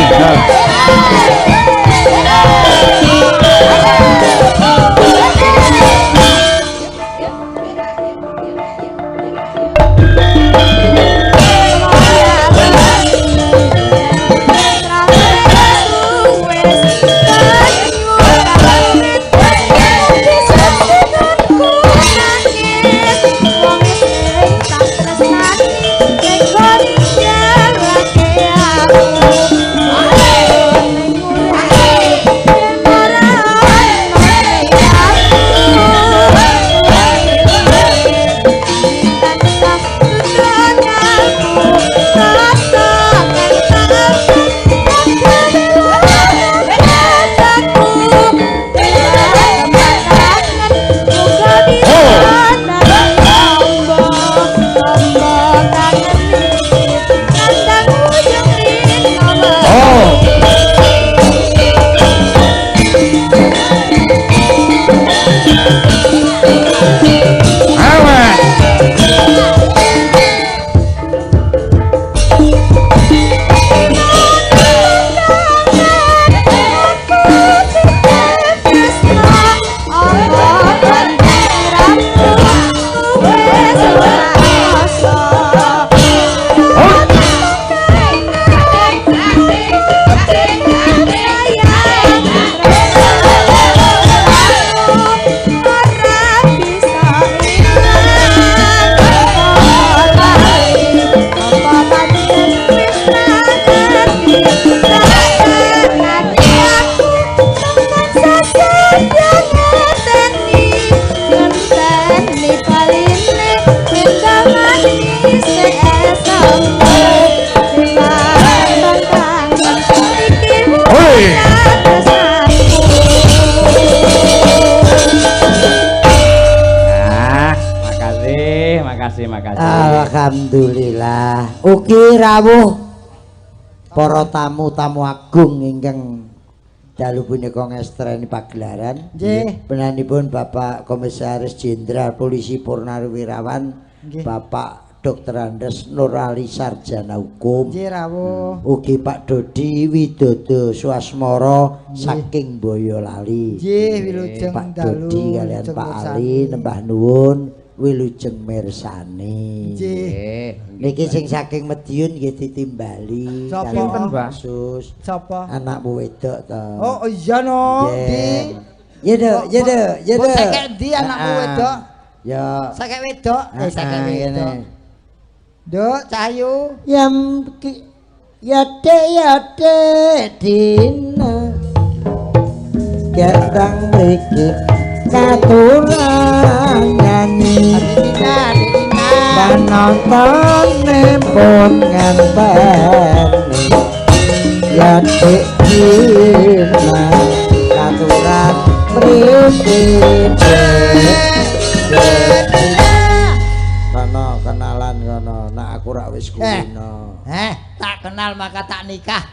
[SPEAKER 1] Alhamdulillah. Ugi rawuh para tamu-tamu agung ingkang dalu punika ngestreni pagelaran.
[SPEAKER 3] Nggih.
[SPEAKER 1] Penanipun Bapak Komisaris Jenderal Polisi Purnawirawan, Bapak Dr. Andes Nurali Sarjana Hukum.
[SPEAKER 3] Nggih rawuh.
[SPEAKER 1] Ugi Pak Dodi Widodo Suasmoro saking Boyolali.
[SPEAKER 3] Nggih, wilujeng
[SPEAKER 1] Pak
[SPEAKER 3] dalu.
[SPEAKER 1] Dodi kalian Pak Ali nembah nuwun. Wilujeng mirsani.
[SPEAKER 3] Nggih.
[SPEAKER 1] Niki sing saking Madiun nggih ditimbali.
[SPEAKER 3] Sapa?
[SPEAKER 2] Sinten, Mbah?
[SPEAKER 1] Sus.
[SPEAKER 3] Sapa?
[SPEAKER 1] Anakmu wedok to.
[SPEAKER 3] Oh iya no. Ndi?
[SPEAKER 1] Ya do, ya do, ya do.
[SPEAKER 3] Sakek endi anakmu wedok?
[SPEAKER 1] Ya.
[SPEAKER 3] Sakek wedok, eh sakek wedok. Nduk, Cahyu.
[SPEAKER 1] Yam ki ya dek dina. Ketang mriki katuran nyanyi penontone pun ngenteni ya dek dina katuran mriki kono kenalan kono nak aku rak wis kulino.
[SPEAKER 3] Tak kenal maka tak nikah.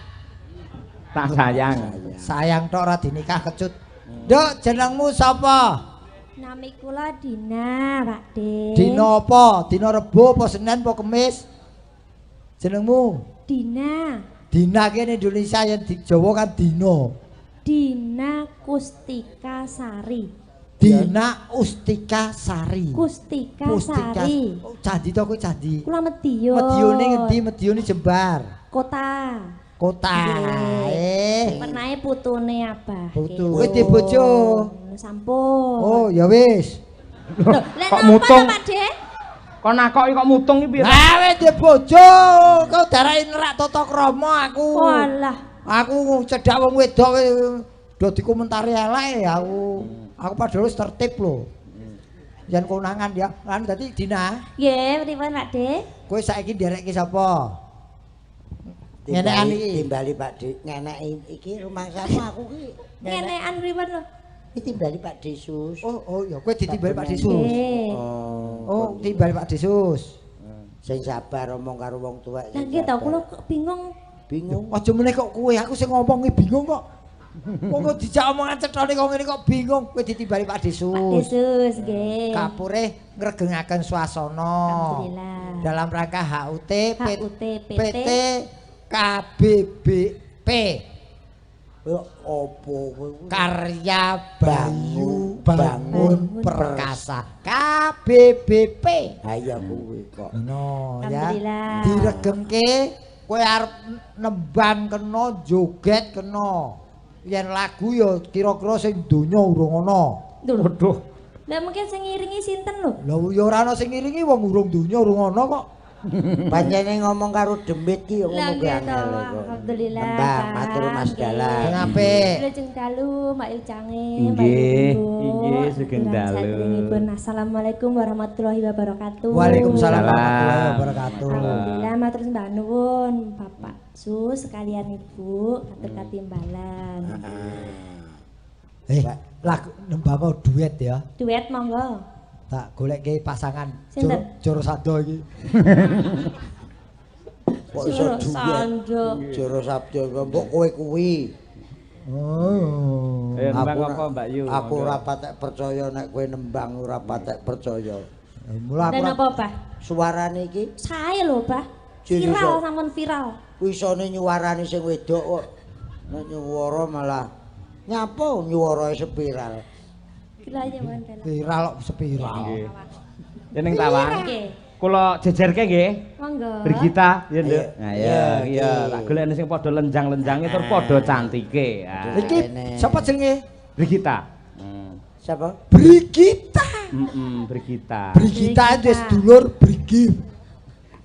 [SPEAKER 2] Tak sayang.
[SPEAKER 3] Sayang tok ora dinikah kecut. Nduk, jenengmu sapa?
[SPEAKER 4] Nami kula Dina, Pak De.
[SPEAKER 3] Dina apa? Dina Rebo apa Senin apa Kemis? Jenengmu?
[SPEAKER 4] Dina.
[SPEAKER 3] Dina ki ning Indonesia yen di Jawa kan Dina.
[SPEAKER 5] Dina Kustika Sari.
[SPEAKER 3] Dina Ustika Sari.
[SPEAKER 5] Kustika Sari.
[SPEAKER 3] Oh, candi to kuwi candi.
[SPEAKER 5] Kula Medion.
[SPEAKER 3] Medione ngendi? Medione Jembar.
[SPEAKER 5] Kota.
[SPEAKER 3] Kota.
[SPEAKER 5] Penae putune Abah.
[SPEAKER 3] Putu. Kowe di bojo.
[SPEAKER 5] Sampun.
[SPEAKER 3] Oh, ya wis.
[SPEAKER 2] Kok mutung?
[SPEAKER 5] Pak De?
[SPEAKER 2] Kok nakoki kok mutung iki piye?
[SPEAKER 3] Lah wis di bojo, kok darake nerak tata krama aku.
[SPEAKER 5] Walah.
[SPEAKER 3] Aku cedhak wong wedok do dikomentari elek aku. Aku padahal wis tertib lho. Yen konangan ya. Lan dadi Dina.
[SPEAKER 5] Nggih, pripun Pak De?
[SPEAKER 3] Kowe saiki nderekke sapa? Ngenekan iki
[SPEAKER 1] timbali Pak De, ngeneki iki rumangsamu aku ki.
[SPEAKER 5] Ngenekan pripun lho?
[SPEAKER 1] Iki timbali Pak Desus.
[SPEAKER 3] Oh, oh ya kowe ditimbali Pak Desus.
[SPEAKER 1] Oh,
[SPEAKER 3] oh, timbali Pak Desus.
[SPEAKER 1] Sing sabar omong karo wong tuwek.
[SPEAKER 5] Lah nggih to, kula kok bingung.
[SPEAKER 1] Bingung.
[SPEAKER 3] Aja meneh kok kowe, aku sing ngomong iki bingung kok. Wong kok dijak omongan cethone kok ngene kok bingung. Kowe ditimbali Pak Desus.
[SPEAKER 5] Pak Desus nggih.
[SPEAKER 3] Kapure ngregengaken swasana.
[SPEAKER 5] Alhamdulillah.
[SPEAKER 3] Dalam rangka HUT
[SPEAKER 5] PT
[SPEAKER 3] KBBP.
[SPEAKER 1] Opo
[SPEAKER 3] Karya Bayu Bangun Perkasa KBBP.
[SPEAKER 1] Ha iya kuwi kok.
[SPEAKER 3] Ngono ya. Diregengke kowe arep nembang kena, joget kena. Yen lagu ya kira-kira sing donya urung ana.
[SPEAKER 2] Waduh.
[SPEAKER 5] Lah mungkin sing ngiringi sinten lho?
[SPEAKER 3] Lah ya ora ana sing ngiringi wong urung donya urung ana kok.
[SPEAKER 1] Pancene ngomong karo demit ki ya ngono kuwi angel kok.
[SPEAKER 5] Alhamdulillah.
[SPEAKER 1] Nembang matur Mas Dalang.
[SPEAKER 3] Sing apik.
[SPEAKER 5] Wilujeng dalu Mbak Yucange, Mbak
[SPEAKER 2] Nggih,
[SPEAKER 5] Ibu.
[SPEAKER 2] nggih sugeng dalu.
[SPEAKER 5] Assalamualaikum warahmatullahi wabarakatuh.
[SPEAKER 3] Waalaikumsalam warahmatullahi wabarakatuh.
[SPEAKER 5] Alhamdulillah matur sembah nuwun Bapak Sus sekalian Ibu katur katimbalan.
[SPEAKER 3] Lagu nembang mau duet ya.
[SPEAKER 5] Duet monggo.
[SPEAKER 3] Tak golekke pasangan Joro Sabdo iki.
[SPEAKER 1] Kok iso duet? Joro Sabdo mbok kowe kuwi.
[SPEAKER 3] Oh.
[SPEAKER 2] Nembang apa Mbak Yu?
[SPEAKER 1] Aku ora patek percaya nek kowe nembang ora patek percaya.
[SPEAKER 3] Mula aku.
[SPEAKER 5] Dan apa, Bah?
[SPEAKER 1] Suarane iki
[SPEAKER 5] sae lho, Bah. Viral sampun viral.
[SPEAKER 1] Isone nyuwarani sing wedok kok. Nek nyuwara malah nyapa nyuwarae spiral.
[SPEAKER 3] Viral kok spiral.
[SPEAKER 2] Nggih. Yen ning tawang. Kula jejerke nggih.
[SPEAKER 5] Monggo.
[SPEAKER 2] Brigita, ya Nduk. Nah iya, iya, tak golekne sing padha lenjang-lenjange tur padha cantike.
[SPEAKER 3] Iki sapa jenenge?
[SPEAKER 2] Brigita.
[SPEAKER 1] Siapa?
[SPEAKER 3] Brigita.
[SPEAKER 2] Heeh, Brigita.
[SPEAKER 3] Brigita itu sedulur Brigi.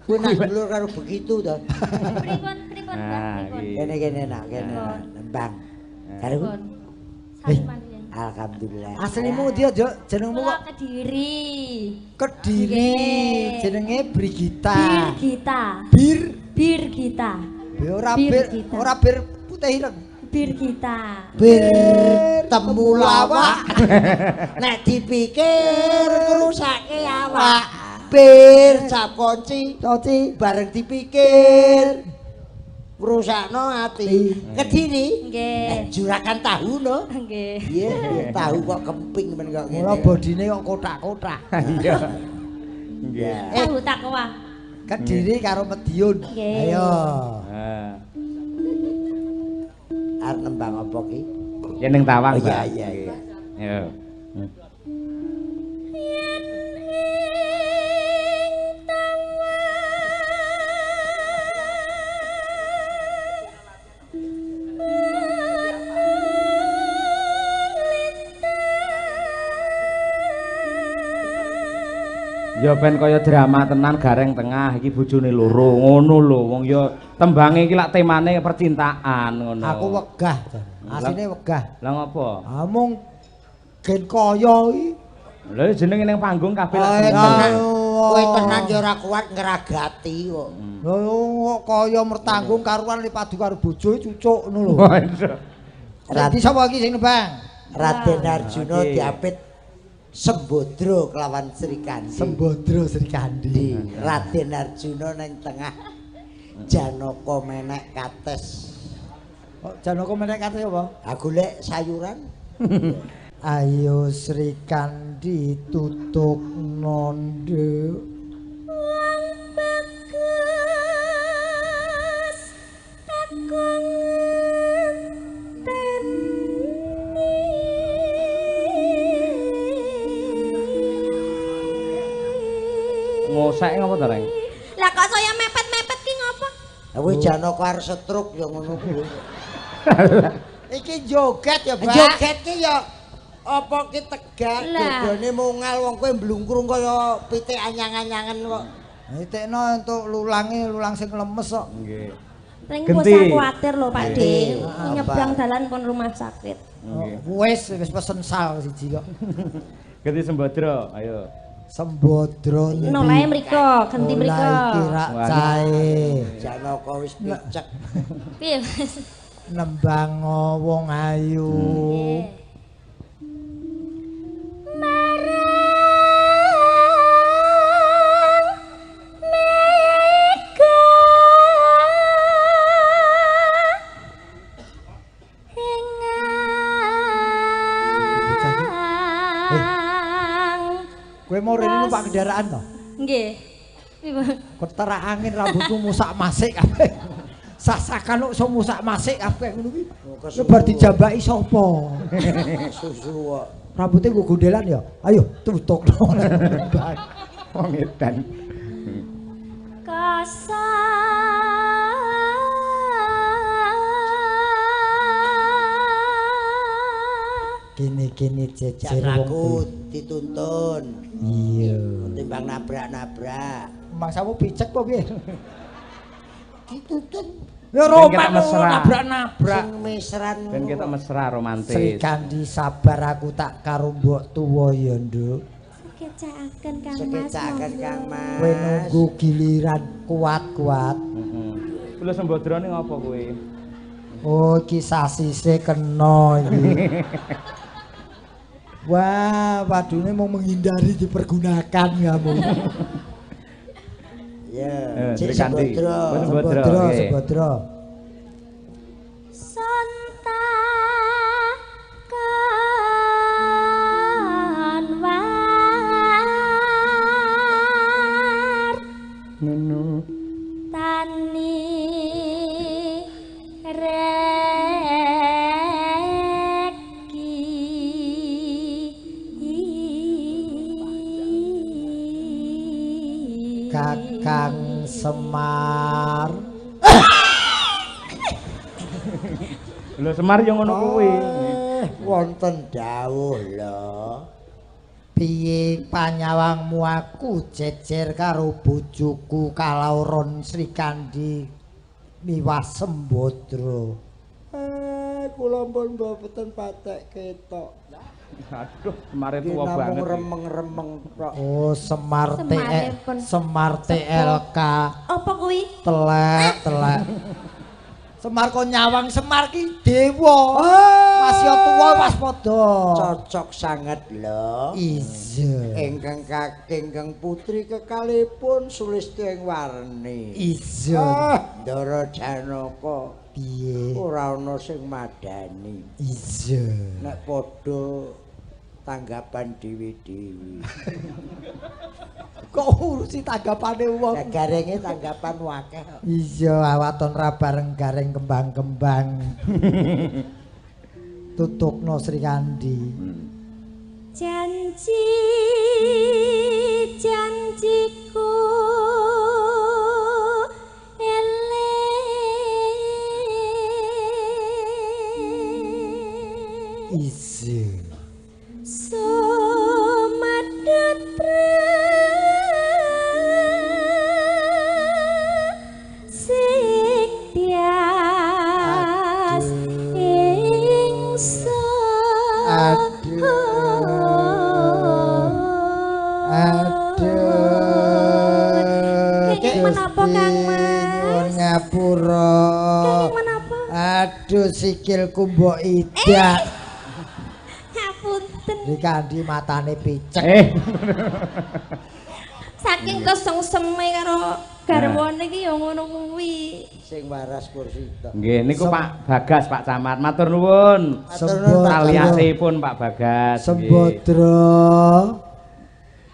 [SPEAKER 1] Kowe nak dulur karo begitu to.
[SPEAKER 5] Pripun, pripun, pripun.
[SPEAKER 1] Kene-kene nak, kene nembang. Karo Alhamdulillah.
[SPEAKER 3] Aslimu dia jenengmu kok
[SPEAKER 5] Kediri.
[SPEAKER 3] Kediri. Jenenge Brigita.
[SPEAKER 5] Birgita. Birgita.
[SPEAKER 3] Ora bir, ora bir putih ireng.
[SPEAKER 5] Birgita.
[SPEAKER 1] Bir temulawak. Nek dipikir ngrusake awak. Bir cap kunci,
[SPEAKER 3] coci
[SPEAKER 1] bareng dipikir ngrusakno ati. Kediri.
[SPEAKER 5] Nggih.
[SPEAKER 1] Juragan tahu no.
[SPEAKER 5] Nggih.
[SPEAKER 1] Iya, tahu kok kemping men kok ngene.
[SPEAKER 3] Mula bodine kok kotak-kotak.
[SPEAKER 2] Iya. Nggih.
[SPEAKER 5] Tahu takwa.
[SPEAKER 3] Kediri karo Mediun. Ayo.
[SPEAKER 2] Heeh.
[SPEAKER 1] Arep nembang apa ki?
[SPEAKER 2] Yen ning tawang,
[SPEAKER 1] Iya, iya, iya.
[SPEAKER 2] Yo.
[SPEAKER 5] Yen ing tawang
[SPEAKER 2] Ya ben kaya drama tenan gareng tengah iki bojone loro ngono lho wong ya tembange iki lak temane percintaan ngono.
[SPEAKER 3] Aku wegah jan. Asline wegah.
[SPEAKER 2] Lah ngopo?
[SPEAKER 3] Amung gen kaya iki.
[SPEAKER 2] Lha jenenge ning panggung kabeh lak
[SPEAKER 1] tenan. Kowe tenan ya ora kuat ngragati kok.
[SPEAKER 3] Lha kok kaya mertanggung karuan padu karo bojo cucuk ngono lho. Dadi sapa iki sing nembang?
[SPEAKER 1] Raden Arjuna diapit Sembodro kelawan Srikandi.
[SPEAKER 3] Sembodro Srikandi.
[SPEAKER 1] Raden Arjuna neng tengah Janaka menek kates.
[SPEAKER 3] Oh, Janaka menek kates apa?
[SPEAKER 1] Ha golek sayuran.
[SPEAKER 3] Ayo Srikandi tutukno nduk.
[SPEAKER 5] Wong bagus aku. Teko ngenteni.
[SPEAKER 2] Ngosek ngopo to, Reng?
[SPEAKER 5] Lah kok saya mepet-mepet ki ngopo?
[SPEAKER 1] Lah kowe Janaka arep stroke ya ngono kuwi.
[SPEAKER 3] Iki joget ya, Pak.
[SPEAKER 1] Joget ki ya apa ki tegak dodone mungal wong kowe mblungkrung kaya pitik anyang-anyangen kok.
[SPEAKER 3] Pitikno entuk lulange, lulang sing lemes kok.
[SPEAKER 2] Nggih.
[SPEAKER 5] Ring usah kuwatir lho Pak De. Nyebrang dalan pun rumah sakit.
[SPEAKER 3] Wis wis pesen sal siji kok.
[SPEAKER 2] Genti Sembadra, ayo.
[SPEAKER 3] Sembadra
[SPEAKER 5] nolae mriko, genti mriko.
[SPEAKER 3] Iki rak cae.
[SPEAKER 1] Janaka wis picek.
[SPEAKER 5] Piye, Mas?
[SPEAKER 3] Nembang wong ayu.
[SPEAKER 5] Marang mega engang.
[SPEAKER 3] Kowe mau rene numpak kendaraan to?
[SPEAKER 5] Nggih.
[SPEAKER 3] Keterak angin rambutmu musak masik kabeh. Sasakan kok iso musak masik kabeh ngono kuwi. Kowe bar dijambaki sapa?
[SPEAKER 1] Susu kok.
[SPEAKER 3] Rambutnya nggo gondelan ya. Ayo tutukno.
[SPEAKER 2] Wong edan.
[SPEAKER 5] Kasa
[SPEAKER 3] kene-kene jejer
[SPEAKER 1] wong dituntun.
[SPEAKER 3] Iya.
[SPEAKER 1] Timbang nabrak-nabrak.
[SPEAKER 3] Mangsamu picek apa piye?
[SPEAKER 1] Dituntun.
[SPEAKER 3] Ya roman nabrak-nabrak.
[SPEAKER 1] Sing mesran.
[SPEAKER 2] Ben ketok mesra romantis.
[SPEAKER 3] Srikandi sabar aku tak karo mbok tuwa ya, Nduk.
[SPEAKER 5] Sekecakaken Kang Mas.
[SPEAKER 1] Sekecakaken Kang Mas.
[SPEAKER 3] Kowe nunggu giliran kuat-kuat.
[SPEAKER 2] Heeh. Lho Sembadra ning apa kowe?
[SPEAKER 3] Oh, iki sasise kena iki. Wah, padune mau menghindari dipergunakan kamu.
[SPEAKER 1] Ya, Cik Sembadra.
[SPEAKER 3] Sembadra, Sembadra.
[SPEAKER 5] Sonta kon war
[SPEAKER 2] nunu
[SPEAKER 5] tani reki
[SPEAKER 3] Kakang Semar.
[SPEAKER 2] Lho Semar yo ngono kuwi.
[SPEAKER 1] Wonten dawuh lho.
[SPEAKER 3] Piye panyawangmu aku jejer karo bojoku Kalauron Srikandi miwah Sembadra.
[SPEAKER 1] Kula pun mboten patek ketok.
[SPEAKER 2] Aduh, Semare tuwa banget.
[SPEAKER 1] Namung remeng-remeng tok.
[SPEAKER 3] Oh, Semar TE, Semar TLK.
[SPEAKER 5] Apa kuwi?
[SPEAKER 3] Telek, telek. Semar kok nyawang Semar ki dewa. Masih tuwa waspada.
[SPEAKER 1] Cocok sanget lho.
[SPEAKER 3] Iya.
[SPEAKER 1] Ingkang kakingkang putri kekalipun Sulistya ing warni.
[SPEAKER 3] Iya.
[SPEAKER 1] Ndara Janaka.
[SPEAKER 3] Piye?
[SPEAKER 1] Ora ana sing madani.
[SPEAKER 3] Iya.
[SPEAKER 1] Nek padha tanggapan dhewe-dhewe.
[SPEAKER 3] Kok urusi tanggapane wong?
[SPEAKER 1] Lah garenge tanggapan akeh kok.
[SPEAKER 3] Iya, awaton ra bareng gareng kembang-kembang. Tutukno Srikandi.
[SPEAKER 5] Janji janjiku eling.
[SPEAKER 3] Iya.
[SPEAKER 5] Sumadut sing tias ingsun.
[SPEAKER 3] Aduh. Aduh.
[SPEAKER 5] Kenging menapa Kang Mas?
[SPEAKER 3] Nyuwun ngapura.
[SPEAKER 5] Kenging menapa?
[SPEAKER 3] Aduh sikilku mbok idak.
[SPEAKER 5] Ngapunten.
[SPEAKER 3] Srikandi matane picek.
[SPEAKER 5] Saking kesengseme karo garwane iki ya ngono kuwi.
[SPEAKER 1] Sing waras kursi tok.
[SPEAKER 2] Nggih, niku Pak Bagas, Pak Camat. Matur nuwun. Aliasipun Pak Bagas.
[SPEAKER 3] Sembadra.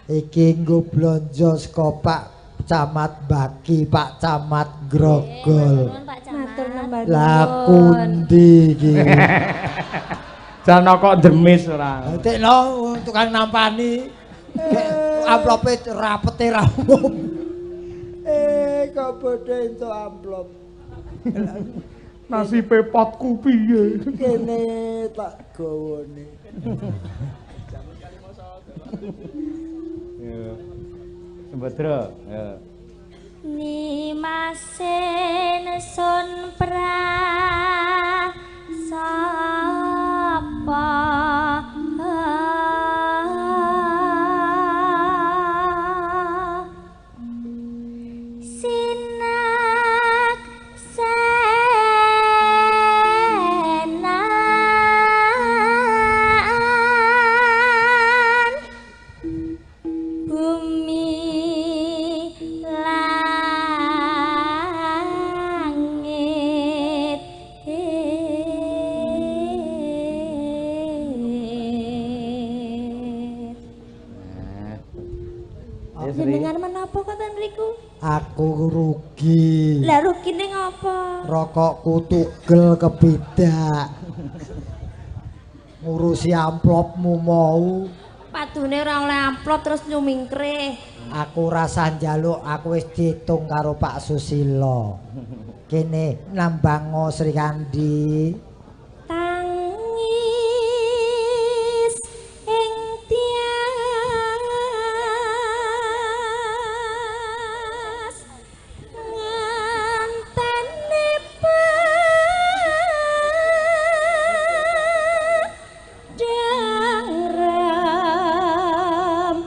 [SPEAKER 3] Iki nggo blonjo saka Pak Camat Baki, Pak Camat Grogol.
[SPEAKER 5] Matur nuwun. Sembah
[SPEAKER 3] Lah
[SPEAKER 5] nuwun.
[SPEAKER 3] kundi iki.
[SPEAKER 2] Jana kok demis ora.
[SPEAKER 3] Tekno tukang nampani. Amplope rapete ra umum. Kok bodho entuk amplop.
[SPEAKER 2] Nasibe potku piye?
[SPEAKER 1] Kene tak gawane.
[SPEAKER 2] Ya. Sembadra, ya.
[SPEAKER 5] Nimasen sun pra sapa sinak senan bumi langit.
[SPEAKER 2] Ayo Sri.
[SPEAKER 5] Jenengan menapa koten mriku?
[SPEAKER 3] Aku rugi.
[SPEAKER 5] Lah rugine ngapa?
[SPEAKER 3] Rokokku tugel kebidak. Ngurusi amplopmu mau.
[SPEAKER 5] Padune ora oleh amplop terus nyumingkrih.
[SPEAKER 3] Aku rasa njaluk, aku wis diitung karo Pak Susilo. Kene nambango Sri Kandi.
[SPEAKER 5] Tangis ing tias ngantene padang rembulan.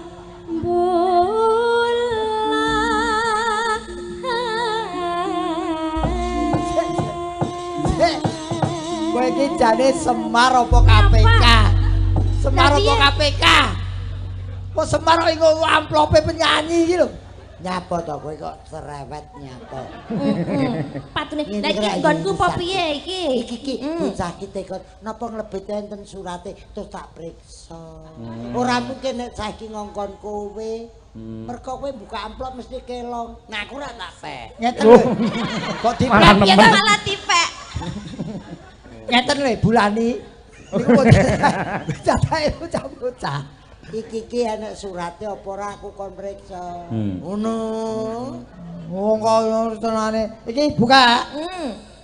[SPEAKER 3] Kowe iki jane Semar apa KPK? Semar apa KPK? Kok Semar kok nggo amplope penyanyi iki lho.
[SPEAKER 1] Nyapa to kowe kok cerewet nyapa?
[SPEAKER 5] Patune
[SPEAKER 1] Ngene
[SPEAKER 5] lah iki
[SPEAKER 1] iki
[SPEAKER 5] nggonku apa
[SPEAKER 1] sakit.
[SPEAKER 5] piye iki?
[SPEAKER 1] Iki iki bocah ki tekon napa nglebet enten surate terus tak priksa. Ora mungkin nek saiki ngongkon kowe. Mergo kowe buka amplop mesti kelong. Nah aku ora tak pek.
[SPEAKER 3] Ngeten lho. Kok
[SPEAKER 2] Malah
[SPEAKER 3] dipek
[SPEAKER 5] Piye
[SPEAKER 2] nemen.
[SPEAKER 5] to malah tipek.
[SPEAKER 3] Ngeten lho bulani. Niku bocah bocah-bocah.
[SPEAKER 1] Iki iki enek surate apa ora aku kon priksa. Ngono.
[SPEAKER 3] Wong kok tenane. Iki buka.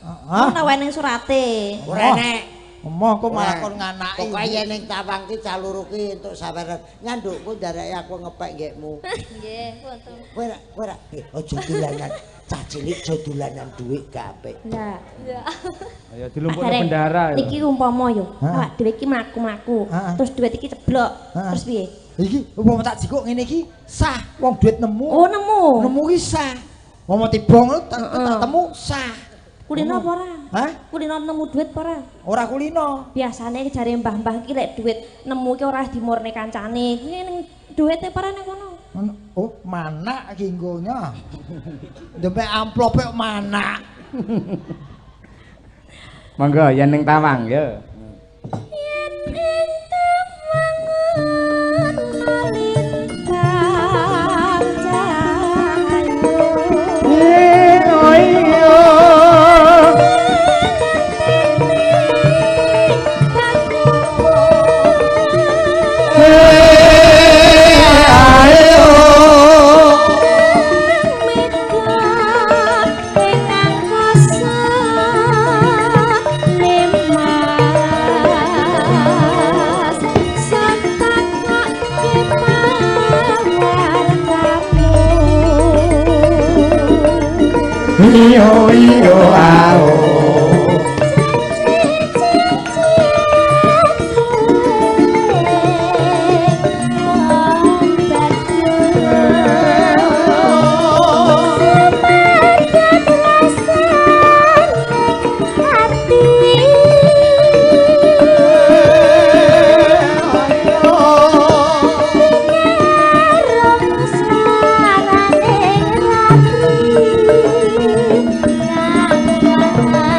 [SPEAKER 3] Hah?
[SPEAKER 5] Ono wae ning surate.
[SPEAKER 1] Ora enek.
[SPEAKER 3] Emoh kok malah kon nganaki.
[SPEAKER 1] Pokoke yen ning tawang ki caluru ki entuk saweran. Nyandukku ndareki aku ngepek nggekmu.
[SPEAKER 5] Nggih, wonten.
[SPEAKER 1] Kowe ora kowe ora aja dolanan. Cah cilik aja dolanan dhuwit gak apik.
[SPEAKER 5] Lah.
[SPEAKER 2] Ayo dilumpukne bendahara. Ya.
[SPEAKER 5] Niki umpama yo,
[SPEAKER 3] Hah?
[SPEAKER 5] awak dhewe iki mlaku-mlaku,
[SPEAKER 3] Heeh.
[SPEAKER 5] terus duit iki ceblok.
[SPEAKER 3] Heeh.
[SPEAKER 5] Terus piye?
[SPEAKER 3] Iki umpama tak jikuk ngene iki sah, wong duit nemu.
[SPEAKER 5] Oh, nemu.
[SPEAKER 3] Nemu ki sah. Wong mau tiba ngono tak tak temu sah.
[SPEAKER 5] Kulino apa ora?
[SPEAKER 3] Hah?
[SPEAKER 5] Kulino nemu duit apa ora?
[SPEAKER 3] Ora kulino.
[SPEAKER 5] Biasane jare mbah-mbah iki lek duit nemu ki ora dimurne kancane. Kuwi ning duwite apa ora ning kono?
[SPEAKER 3] Oh, manak iki nggonya. Demek amplope kok manak.
[SPEAKER 2] Monggo yen ning tawang ya.
[SPEAKER 5] Yen ing tawang ana lintang cahayu.
[SPEAKER 2] Iyo iyo ao.
[SPEAKER 5] Thank you.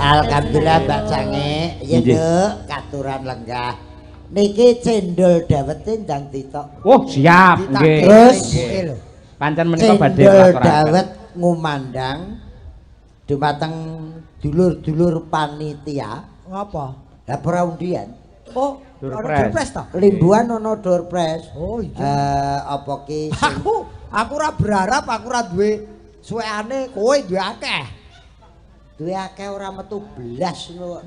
[SPEAKER 1] Alhamdulillah Mbak Sange, ya Nduk, katuran lenggah. Niki cendol dawete ndang ditok.
[SPEAKER 2] Oh, siap nggih.
[SPEAKER 1] Terus
[SPEAKER 2] pancen menika badhe
[SPEAKER 1] cendol dawet ngumandang dumateng dulur-dulur panitia.
[SPEAKER 3] Ngapa?
[SPEAKER 1] Lah ora undian.
[SPEAKER 3] Oh, ana doorpress ta?
[SPEAKER 1] Limbuhan ana doorpress.
[SPEAKER 3] Oh iya.
[SPEAKER 1] Apa ki
[SPEAKER 3] aku ora berharap aku ora duwe suwekane, kowe duwe akeh.
[SPEAKER 1] Duwe akeh ora metu blas ngono.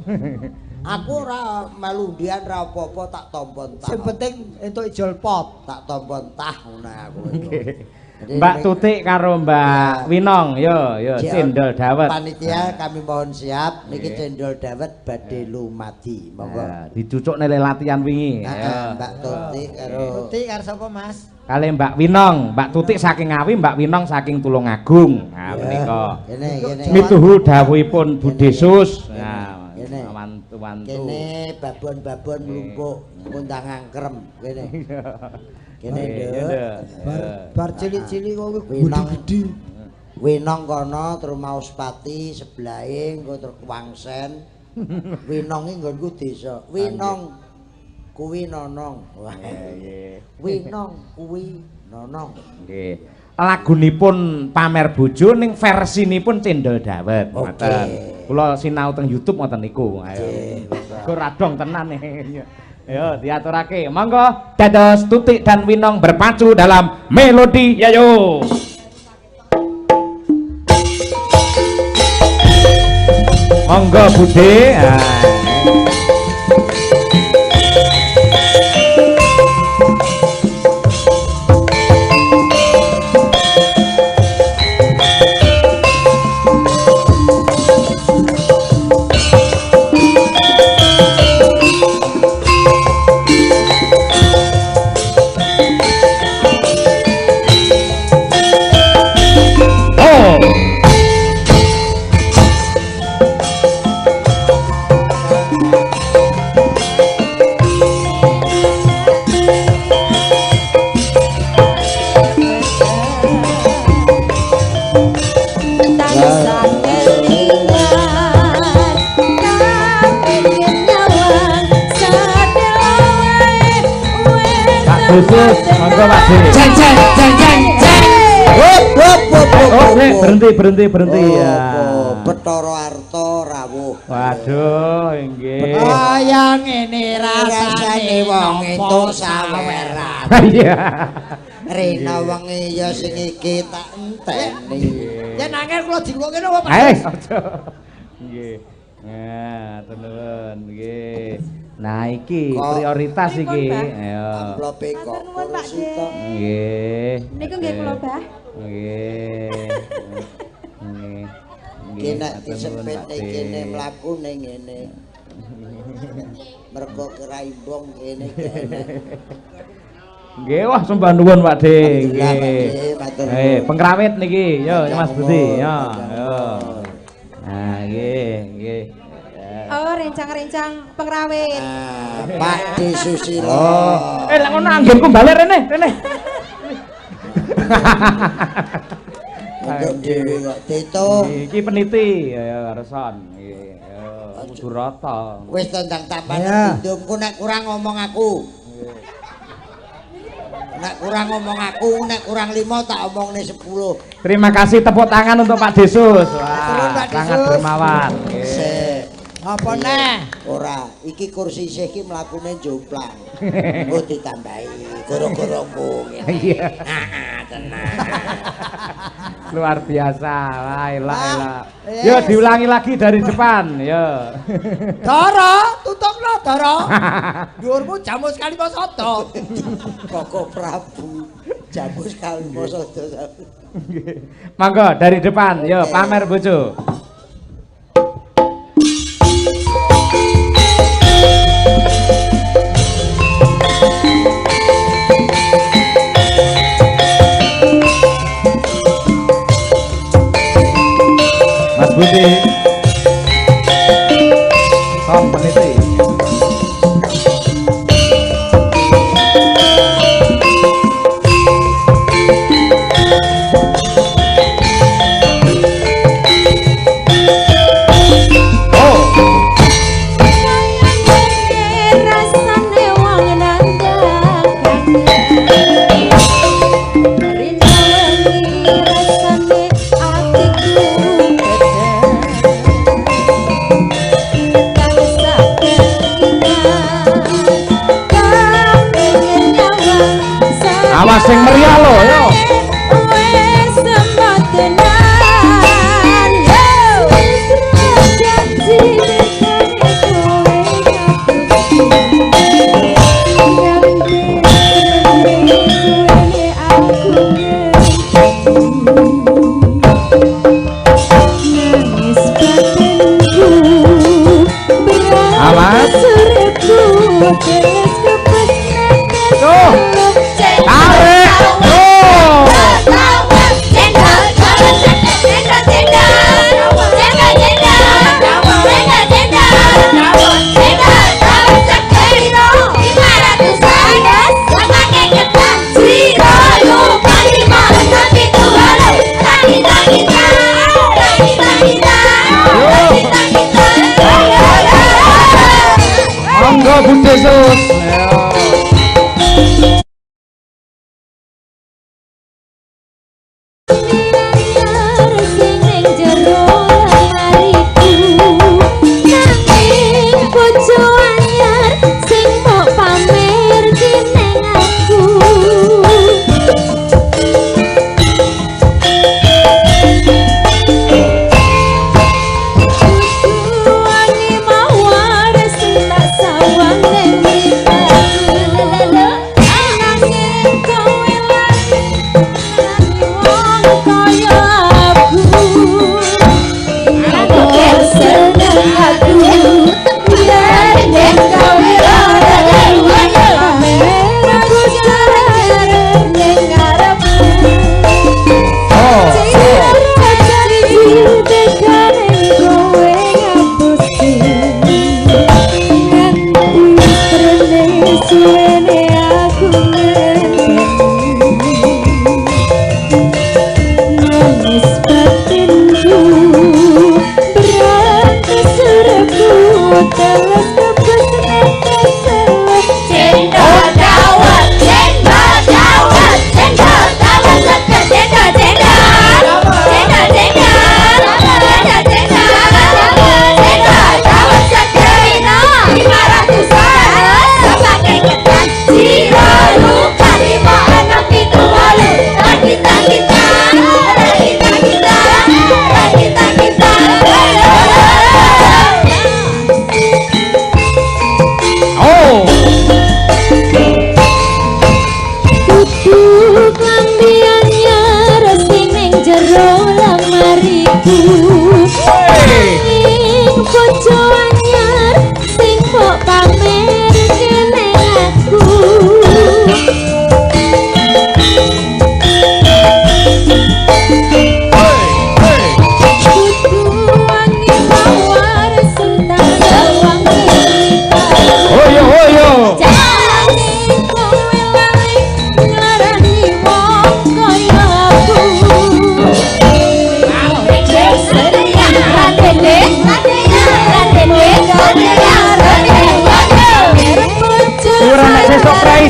[SPEAKER 1] Aku ora melu undian ora apa-apa tak tampa entah.
[SPEAKER 3] Sing penting entuk ijol pop,
[SPEAKER 1] tak tampa entah ngono aku.
[SPEAKER 2] Mbak Tutik karo Mbak Winong, yo yo cendol dawet.
[SPEAKER 1] Panitia kami mohon siap niki cendol dawet badhe lumadi. Monggo.
[SPEAKER 2] Dicucukne le latihan wingi.
[SPEAKER 1] Mbak Tutik karo
[SPEAKER 3] Tutik karo sapa Mas?
[SPEAKER 2] Kali Mbak Winong, Mbak Tutik saking Ngawi, Mbak Winong saking Tulungagung. Nah menika.
[SPEAKER 1] Kene.
[SPEAKER 2] Mituhu dawuhipun Bude Sus. Nah, wantu-wantu.
[SPEAKER 1] Kene babon-babon mlumpuk ngundang angkrem kene. Kene nduk.
[SPEAKER 3] Bar cilik-cilik kok gedhi-gedhi.
[SPEAKER 1] Winong kono terus Mauspati sebelahe engko terus Wangsen. Winong iki nggonku desa. Winong kuwi nonong. Wah. Winong kuwi nonong.
[SPEAKER 2] Nggih. Lagunipun Pamer Bojo ning versinipun Cendol Dawet. Ngoten. Kula sinau teng YouTube ngoten niku. Ayo. Go radong tenan. Ayo diaturake. Monggo dados Tutik dan Winong berpacu dalam melodi yayo. Monggo Bude. Khusus, monggo Pak D.
[SPEAKER 1] Ceng ceng ceng ceng ceng. Hop hop hop hop.
[SPEAKER 2] Berhenti berhenti ya.
[SPEAKER 1] Betara Arta rawuh.
[SPEAKER 2] Waduh, nggih.
[SPEAKER 3] Kaya ngene rasane
[SPEAKER 1] wong entuk saweran.
[SPEAKER 2] Iya.
[SPEAKER 1] Rena wengi ya sing iki tak enteni.
[SPEAKER 3] Yen angel kula dingokke napa Pak?
[SPEAKER 2] Aja. Nggih. Nah, nuwun nggih. Nah iki prioritas iki. Ayo.
[SPEAKER 1] Amplope kok kursi to.
[SPEAKER 2] Nggih.
[SPEAKER 4] Niku nggih kula, Bah.
[SPEAKER 2] Nggih. Nggih.
[SPEAKER 1] Iki nek disepit kene mlaku ning ngene. Mergo keraimbong kene kene.
[SPEAKER 2] Nggih, wah sembah nuwun Pak De. Nggih. Pengrawit niki. Yo Mas Budi, yo. Yo. Nah, nggih, nggih.
[SPEAKER 4] Oh, rencang-rencang pengrawit.
[SPEAKER 1] Pak D Susilo.
[SPEAKER 2] Oh. Lek ngono anggenku balik rene, rene.
[SPEAKER 1] Untuk dhewe kok ditung.
[SPEAKER 2] Iki peniti ya reson. Nggih, ya kudu rata.
[SPEAKER 1] Wis tendang tampane bindungku nek kurang ngomong aku. Nek kurang ngomong aku, nek kurang 5 tak omongne 10.
[SPEAKER 2] Terima kasih tepuk tangan untuk Pak Desus. Wah, sangat dermawan.
[SPEAKER 1] Nggih.
[SPEAKER 3] Apa neh?
[SPEAKER 1] Ora, iki kursi isih iki mlakune jomplang. Engko ditambahi goro-goroku ngene.
[SPEAKER 2] Iya.
[SPEAKER 1] Heeh, tenang.
[SPEAKER 2] Luar biasa. Wah, elak elak. Yo diulangi lagi dari depan, yo.
[SPEAKER 3] Dara, tutupno Dara. Dhuwurmu jamus Kalimasada.
[SPEAKER 1] Koko Prabu jamus Kalimasada.
[SPEAKER 2] Monggo dari depan, yo pamer bojo. Mas Budi. Tong peniti. Sing meriah lho, yo.
[SPEAKER 4] Wis tenan yo. Janji
[SPEAKER 2] Awas. Tuh. Tarik. Tuh. Monggo Bude Sus.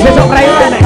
[SPEAKER 2] Sesuk prei ora nek.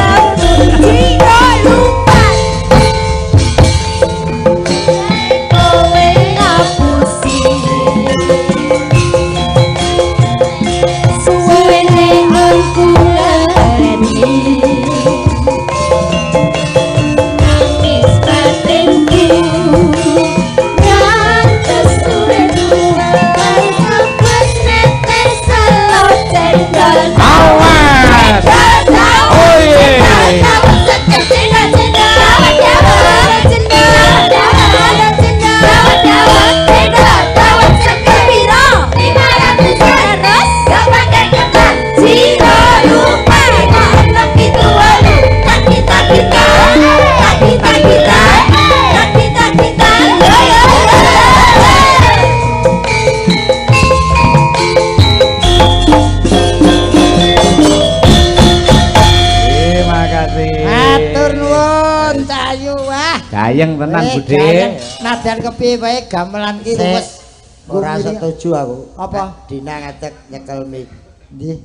[SPEAKER 2] Gayeng tenan Bude.
[SPEAKER 3] Nadan kepiye wae gamelan ki wis
[SPEAKER 1] ora setuju aku.
[SPEAKER 3] Apa?
[SPEAKER 1] Dina ngadeg nyekel mic.
[SPEAKER 3] Nggih.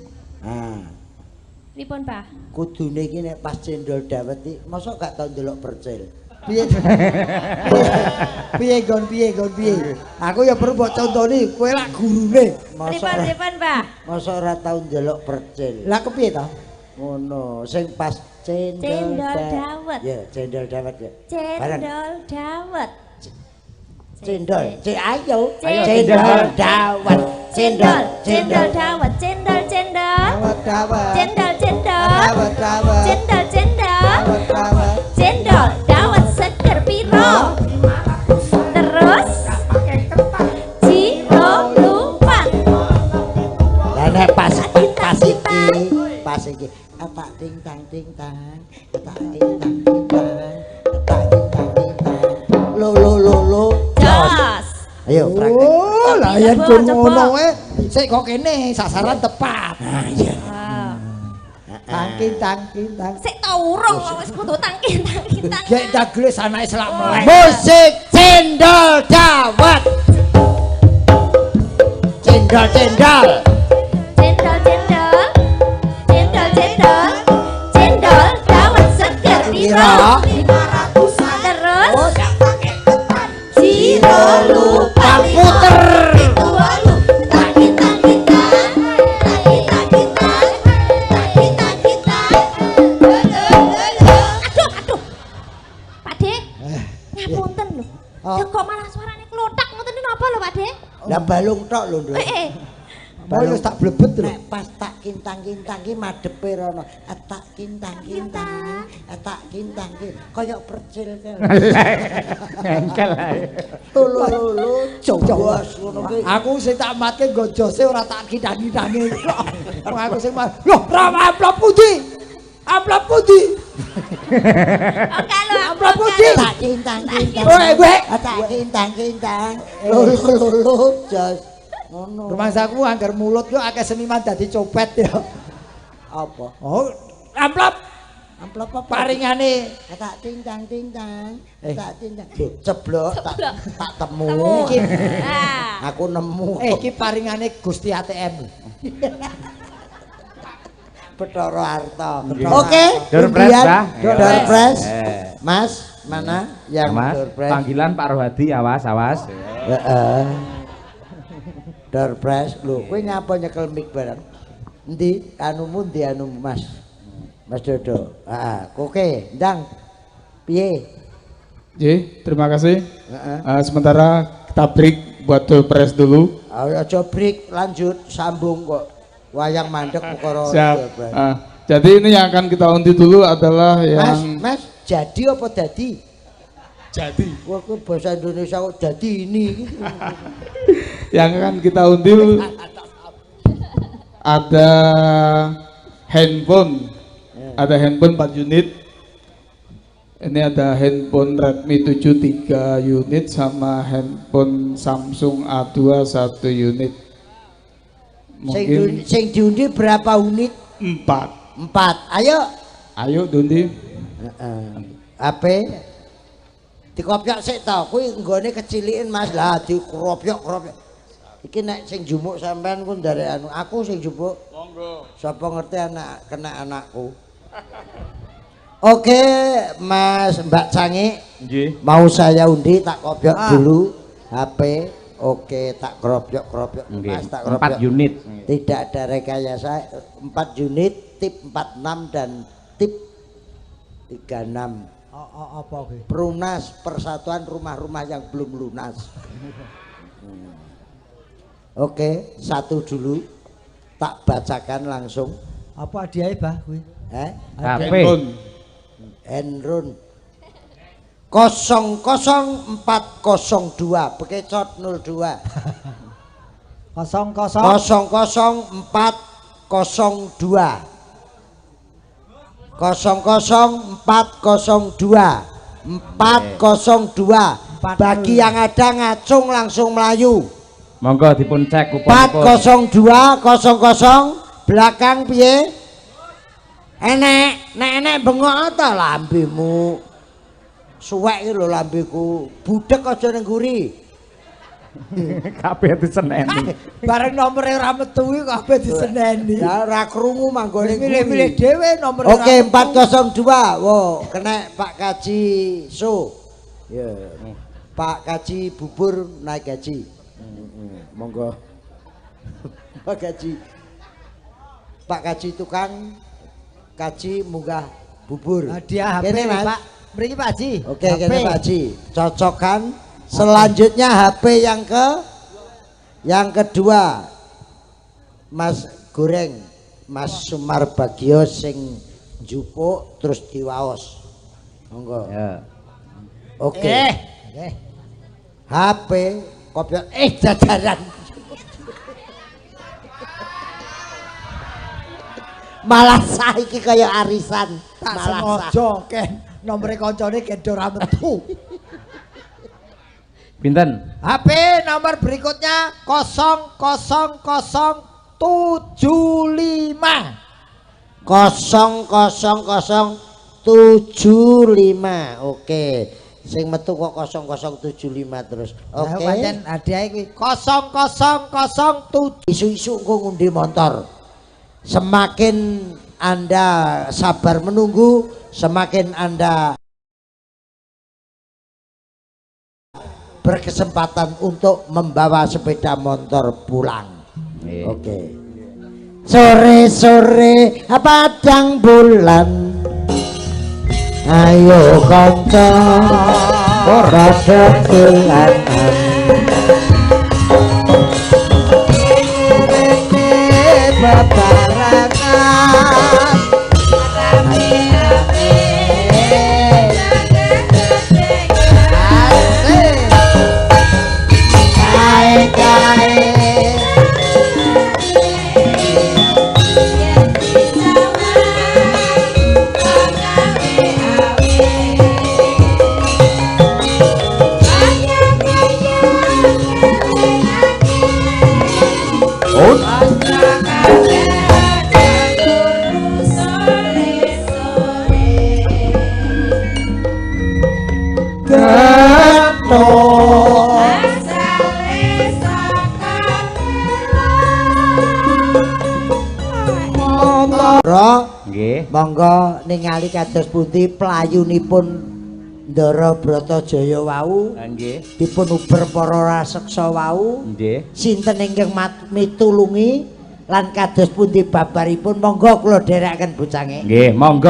[SPEAKER 1] Ha.
[SPEAKER 5] Pripun, Pak?
[SPEAKER 1] Kudune iki nek pas cendol dawet iki mosok gak tau ndelok percil.
[SPEAKER 3] Piye? Piye nggon piye nggon piye? Aku ya perlu mbok contoni, kowe lak gurune.
[SPEAKER 5] Pripun, pripun, Pak?
[SPEAKER 1] Mosok ora tau ndelok percil.
[SPEAKER 3] Lah kepiye ta?
[SPEAKER 1] Ngono, sing pas cendol dawet. Ya, cendol dawet ya.
[SPEAKER 5] Cendol dawet.
[SPEAKER 1] Cendol, ayo. Cendol dawet. Cendol,
[SPEAKER 5] cendol dawet, cendol cendol.
[SPEAKER 3] Dawet dawet.
[SPEAKER 5] Cendol cendol.
[SPEAKER 3] Dawet dawet.
[SPEAKER 5] Cendol cendol.
[SPEAKER 3] Dawet dawet.
[SPEAKER 5] Cendol dawet seger piro? Terus jiro lupat.
[SPEAKER 1] Lah nek pas pas iki tak ting tang ting tang, tak ting tang ting tang, tak ting tang ting tang. Lo lo lo lo.
[SPEAKER 5] Jos.
[SPEAKER 1] Ayo praktek.
[SPEAKER 3] Oh, lah yen ngono wae. Sik kok kene sasaran tepat.
[SPEAKER 1] Ah iya.
[SPEAKER 3] Tangking tangking tang.
[SPEAKER 5] Sik ta urung wis kudu tangking tangking tang.
[SPEAKER 3] Gek dagles anake selak melek.
[SPEAKER 1] Musik cendol dawet. Cendol cendol.
[SPEAKER 5] Cendol cendol. Cendol cendol. Cendol dawet seger piro? 500-an. Terus jiro lupa
[SPEAKER 1] puter.
[SPEAKER 5] Aduh, aduh. Pak De, ngapunten lho. Ya kok malah suarane klothak ngoten niku napa lho Pak De?
[SPEAKER 1] Lah balung tok lho, Nduk.
[SPEAKER 5] Heeh.
[SPEAKER 3] Balung tak blebet lho.
[SPEAKER 1] Nek pas tak kintang-kintang ki madhepe rono. Tak kintang-kintang, tak kintang-kintang kaya percil kae.
[SPEAKER 2] Engkel ae.
[SPEAKER 1] Lho jos ngono kuwi.
[SPEAKER 3] Aku sing tak matke nggo jose ora tak kintang-kintange. Wong aku sing lho, ra amplop pundi? Amplop pundi?
[SPEAKER 5] Oke lho,
[SPEAKER 3] amplop pundi?
[SPEAKER 1] Tak kintang-kintang.
[SPEAKER 3] Weh,
[SPEAKER 1] tak kintang-kintang. Lho lho lho jos. Ngono.
[SPEAKER 3] Rumangsaku angger mulut yo akeh seniman dadi copet ya.
[SPEAKER 1] Apa?
[SPEAKER 3] Oh, amplop.
[SPEAKER 1] Amplop apa?
[SPEAKER 3] Paringane
[SPEAKER 1] tak tintang-tintang, tak tintang. Ceblok tak temu. Aku nemu.
[SPEAKER 3] Iki paringane Gusti ATM.
[SPEAKER 1] Betara Arta. Oke,
[SPEAKER 2] door press.
[SPEAKER 1] Mas, mana yang door press?
[SPEAKER 2] Panggilan Pak Rohadi, awas, awas.
[SPEAKER 1] Heeh. Door press. Lho, kowe nyapa nyekel mic bareng? Endi anumu, endi anumu, Mas? Mas Dodo. Heeh, oke, ndang. Piye?
[SPEAKER 6] Nggih, terima kasih. Sementara kita break buat door press dulu.
[SPEAKER 1] Aja break, lanjut sambung kok. Wayang mandek perkara.
[SPEAKER 6] Siap. Jadi ini yang akan kita undi dulu adalah yang
[SPEAKER 1] Mas, Mas, jadi apa dadi?
[SPEAKER 6] Jadi.
[SPEAKER 1] Wah, kok bahasa Indonesia kok jadi ini.
[SPEAKER 6] Yang akan kita undi ada handphone. Ada handphone 4 unit. Ini ada handphone Redmi 7 3 unit sama handphone Samsung A2 1 unit.
[SPEAKER 1] Mungkin sing diundi berapa unit?
[SPEAKER 6] 4.
[SPEAKER 1] 4. Ayo.
[SPEAKER 6] Ayo diundi.
[SPEAKER 1] Heeh. HP dikopyok sik to, kuwi nggone kecilikin Mas. Lah dikropyok-kropyok. Iki nek sing jumuk sampean ku ndarek anu, aku sing jumuk.
[SPEAKER 6] Monggo.
[SPEAKER 1] Sapa ngerti anak kena anakku. Oke, Mas Mbak Cangi.
[SPEAKER 2] Nggih.
[SPEAKER 1] Mau saya undi tak kopyok dulu HP. Oke, tak kropyok-kropyok. Mas, tak kropyok.
[SPEAKER 2] 4 unit.
[SPEAKER 1] Tidak ada rekayasa, 4 unit tip 46 dan tip 36.
[SPEAKER 3] Apa kuwi?
[SPEAKER 1] Perumnas, Persatuan Rumah-rumah yang belum lunas. Oke, satu dulu. Tak bacakan langsung.
[SPEAKER 3] Apa hadiahe, Bah kuwi?
[SPEAKER 2] HP.
[SPEAKER 1] Enron 00402 bekecot 02
[SPEAKER 3] 00
[SPEAKER 1] 00402 00402 402. Bagi yang ada ngacung langsung melayu.
[SPEAKER 2] Monggo dipun cek kuponipun.
[SPEAKER 1] 402 00 belakang piye? Enek, nek enek bengok ta lambemu. Suwek iki lho lambeku. Budek aja ning guri.
[SPEAKER 2] Kabeh diseneni.
[SPEAKER 3] Bareng nomere ora metu iki kabeh diseneni.
[SPEAKER 1] Ya ora krungu manggone
[SPEAKER 3] milih-milih dhewe nomere.
[SPEAKER 1] Oke, 402. Wo, kena Pak Kaji So. Ya. Pak Kaji bubur naik gaji. Monggo. Pak Kaji. Pak Kaji tukang kaji munggah bubur.
[SPEAKER 3] Hadiah HP
[SPEAKER 1] Kene, Mas.
[SPEAKER 3] Pak. Mriki Pak Haji.
[SPEAKER 1] Oke, kene Pak Haji. Cocokan. Selanjutnya HP yang kedua. Mas Goreng, Mas Sumar Bagio sing njupuk terus diwaos. Monggo.
[SPEAKER 2] Ya.
[SPEAKER 1] Oke. HP kopi jajaran. Malah saiki kaya arisan.
[SPEAKER 3] Tak
[SPEAKER 1] Malah
[SPEAKER 3] sengaja ken nomere kancane ken ora metu.
[SPEAKER 2] Pinten?
[SPEAKER 3] HP nomor berikutnya 00075.
[SPEAKER 1] 00075. Oke. Sing metu kok 0075 terus.
[SPEAKER 3] Oke.
[SPEAKER 1] Oke.
[SPEAKER 3] Pancen hadiah kuwi 0007.
[SPEAKER 1] Isu-isu engko ngundi motor. Semakin Anda sabar menunggu, semakin Anda berkesempatan untuk membawa sepeda motor pulang. Oke. Sore-sore padang bulan, ayo kanca ora dolanan. Bebarengan kae-kae.
[SPEAKER 2] Nggih.
[SPEAKER 1] Monggo ningali kados pundi playunipun Ndara Bratajaya wau.
[SPEAKER 2] Nggih.
[SPEAKER 1] Dipun uber para raseksa wau.
[SPEAKER 2] Nggih.
[SPEAKER 1] Sinten ingkang mitulungi lan kados pundi babaripun monggo kula dherekaken bocange.
[SPEAKER 2] Nggih, monggo.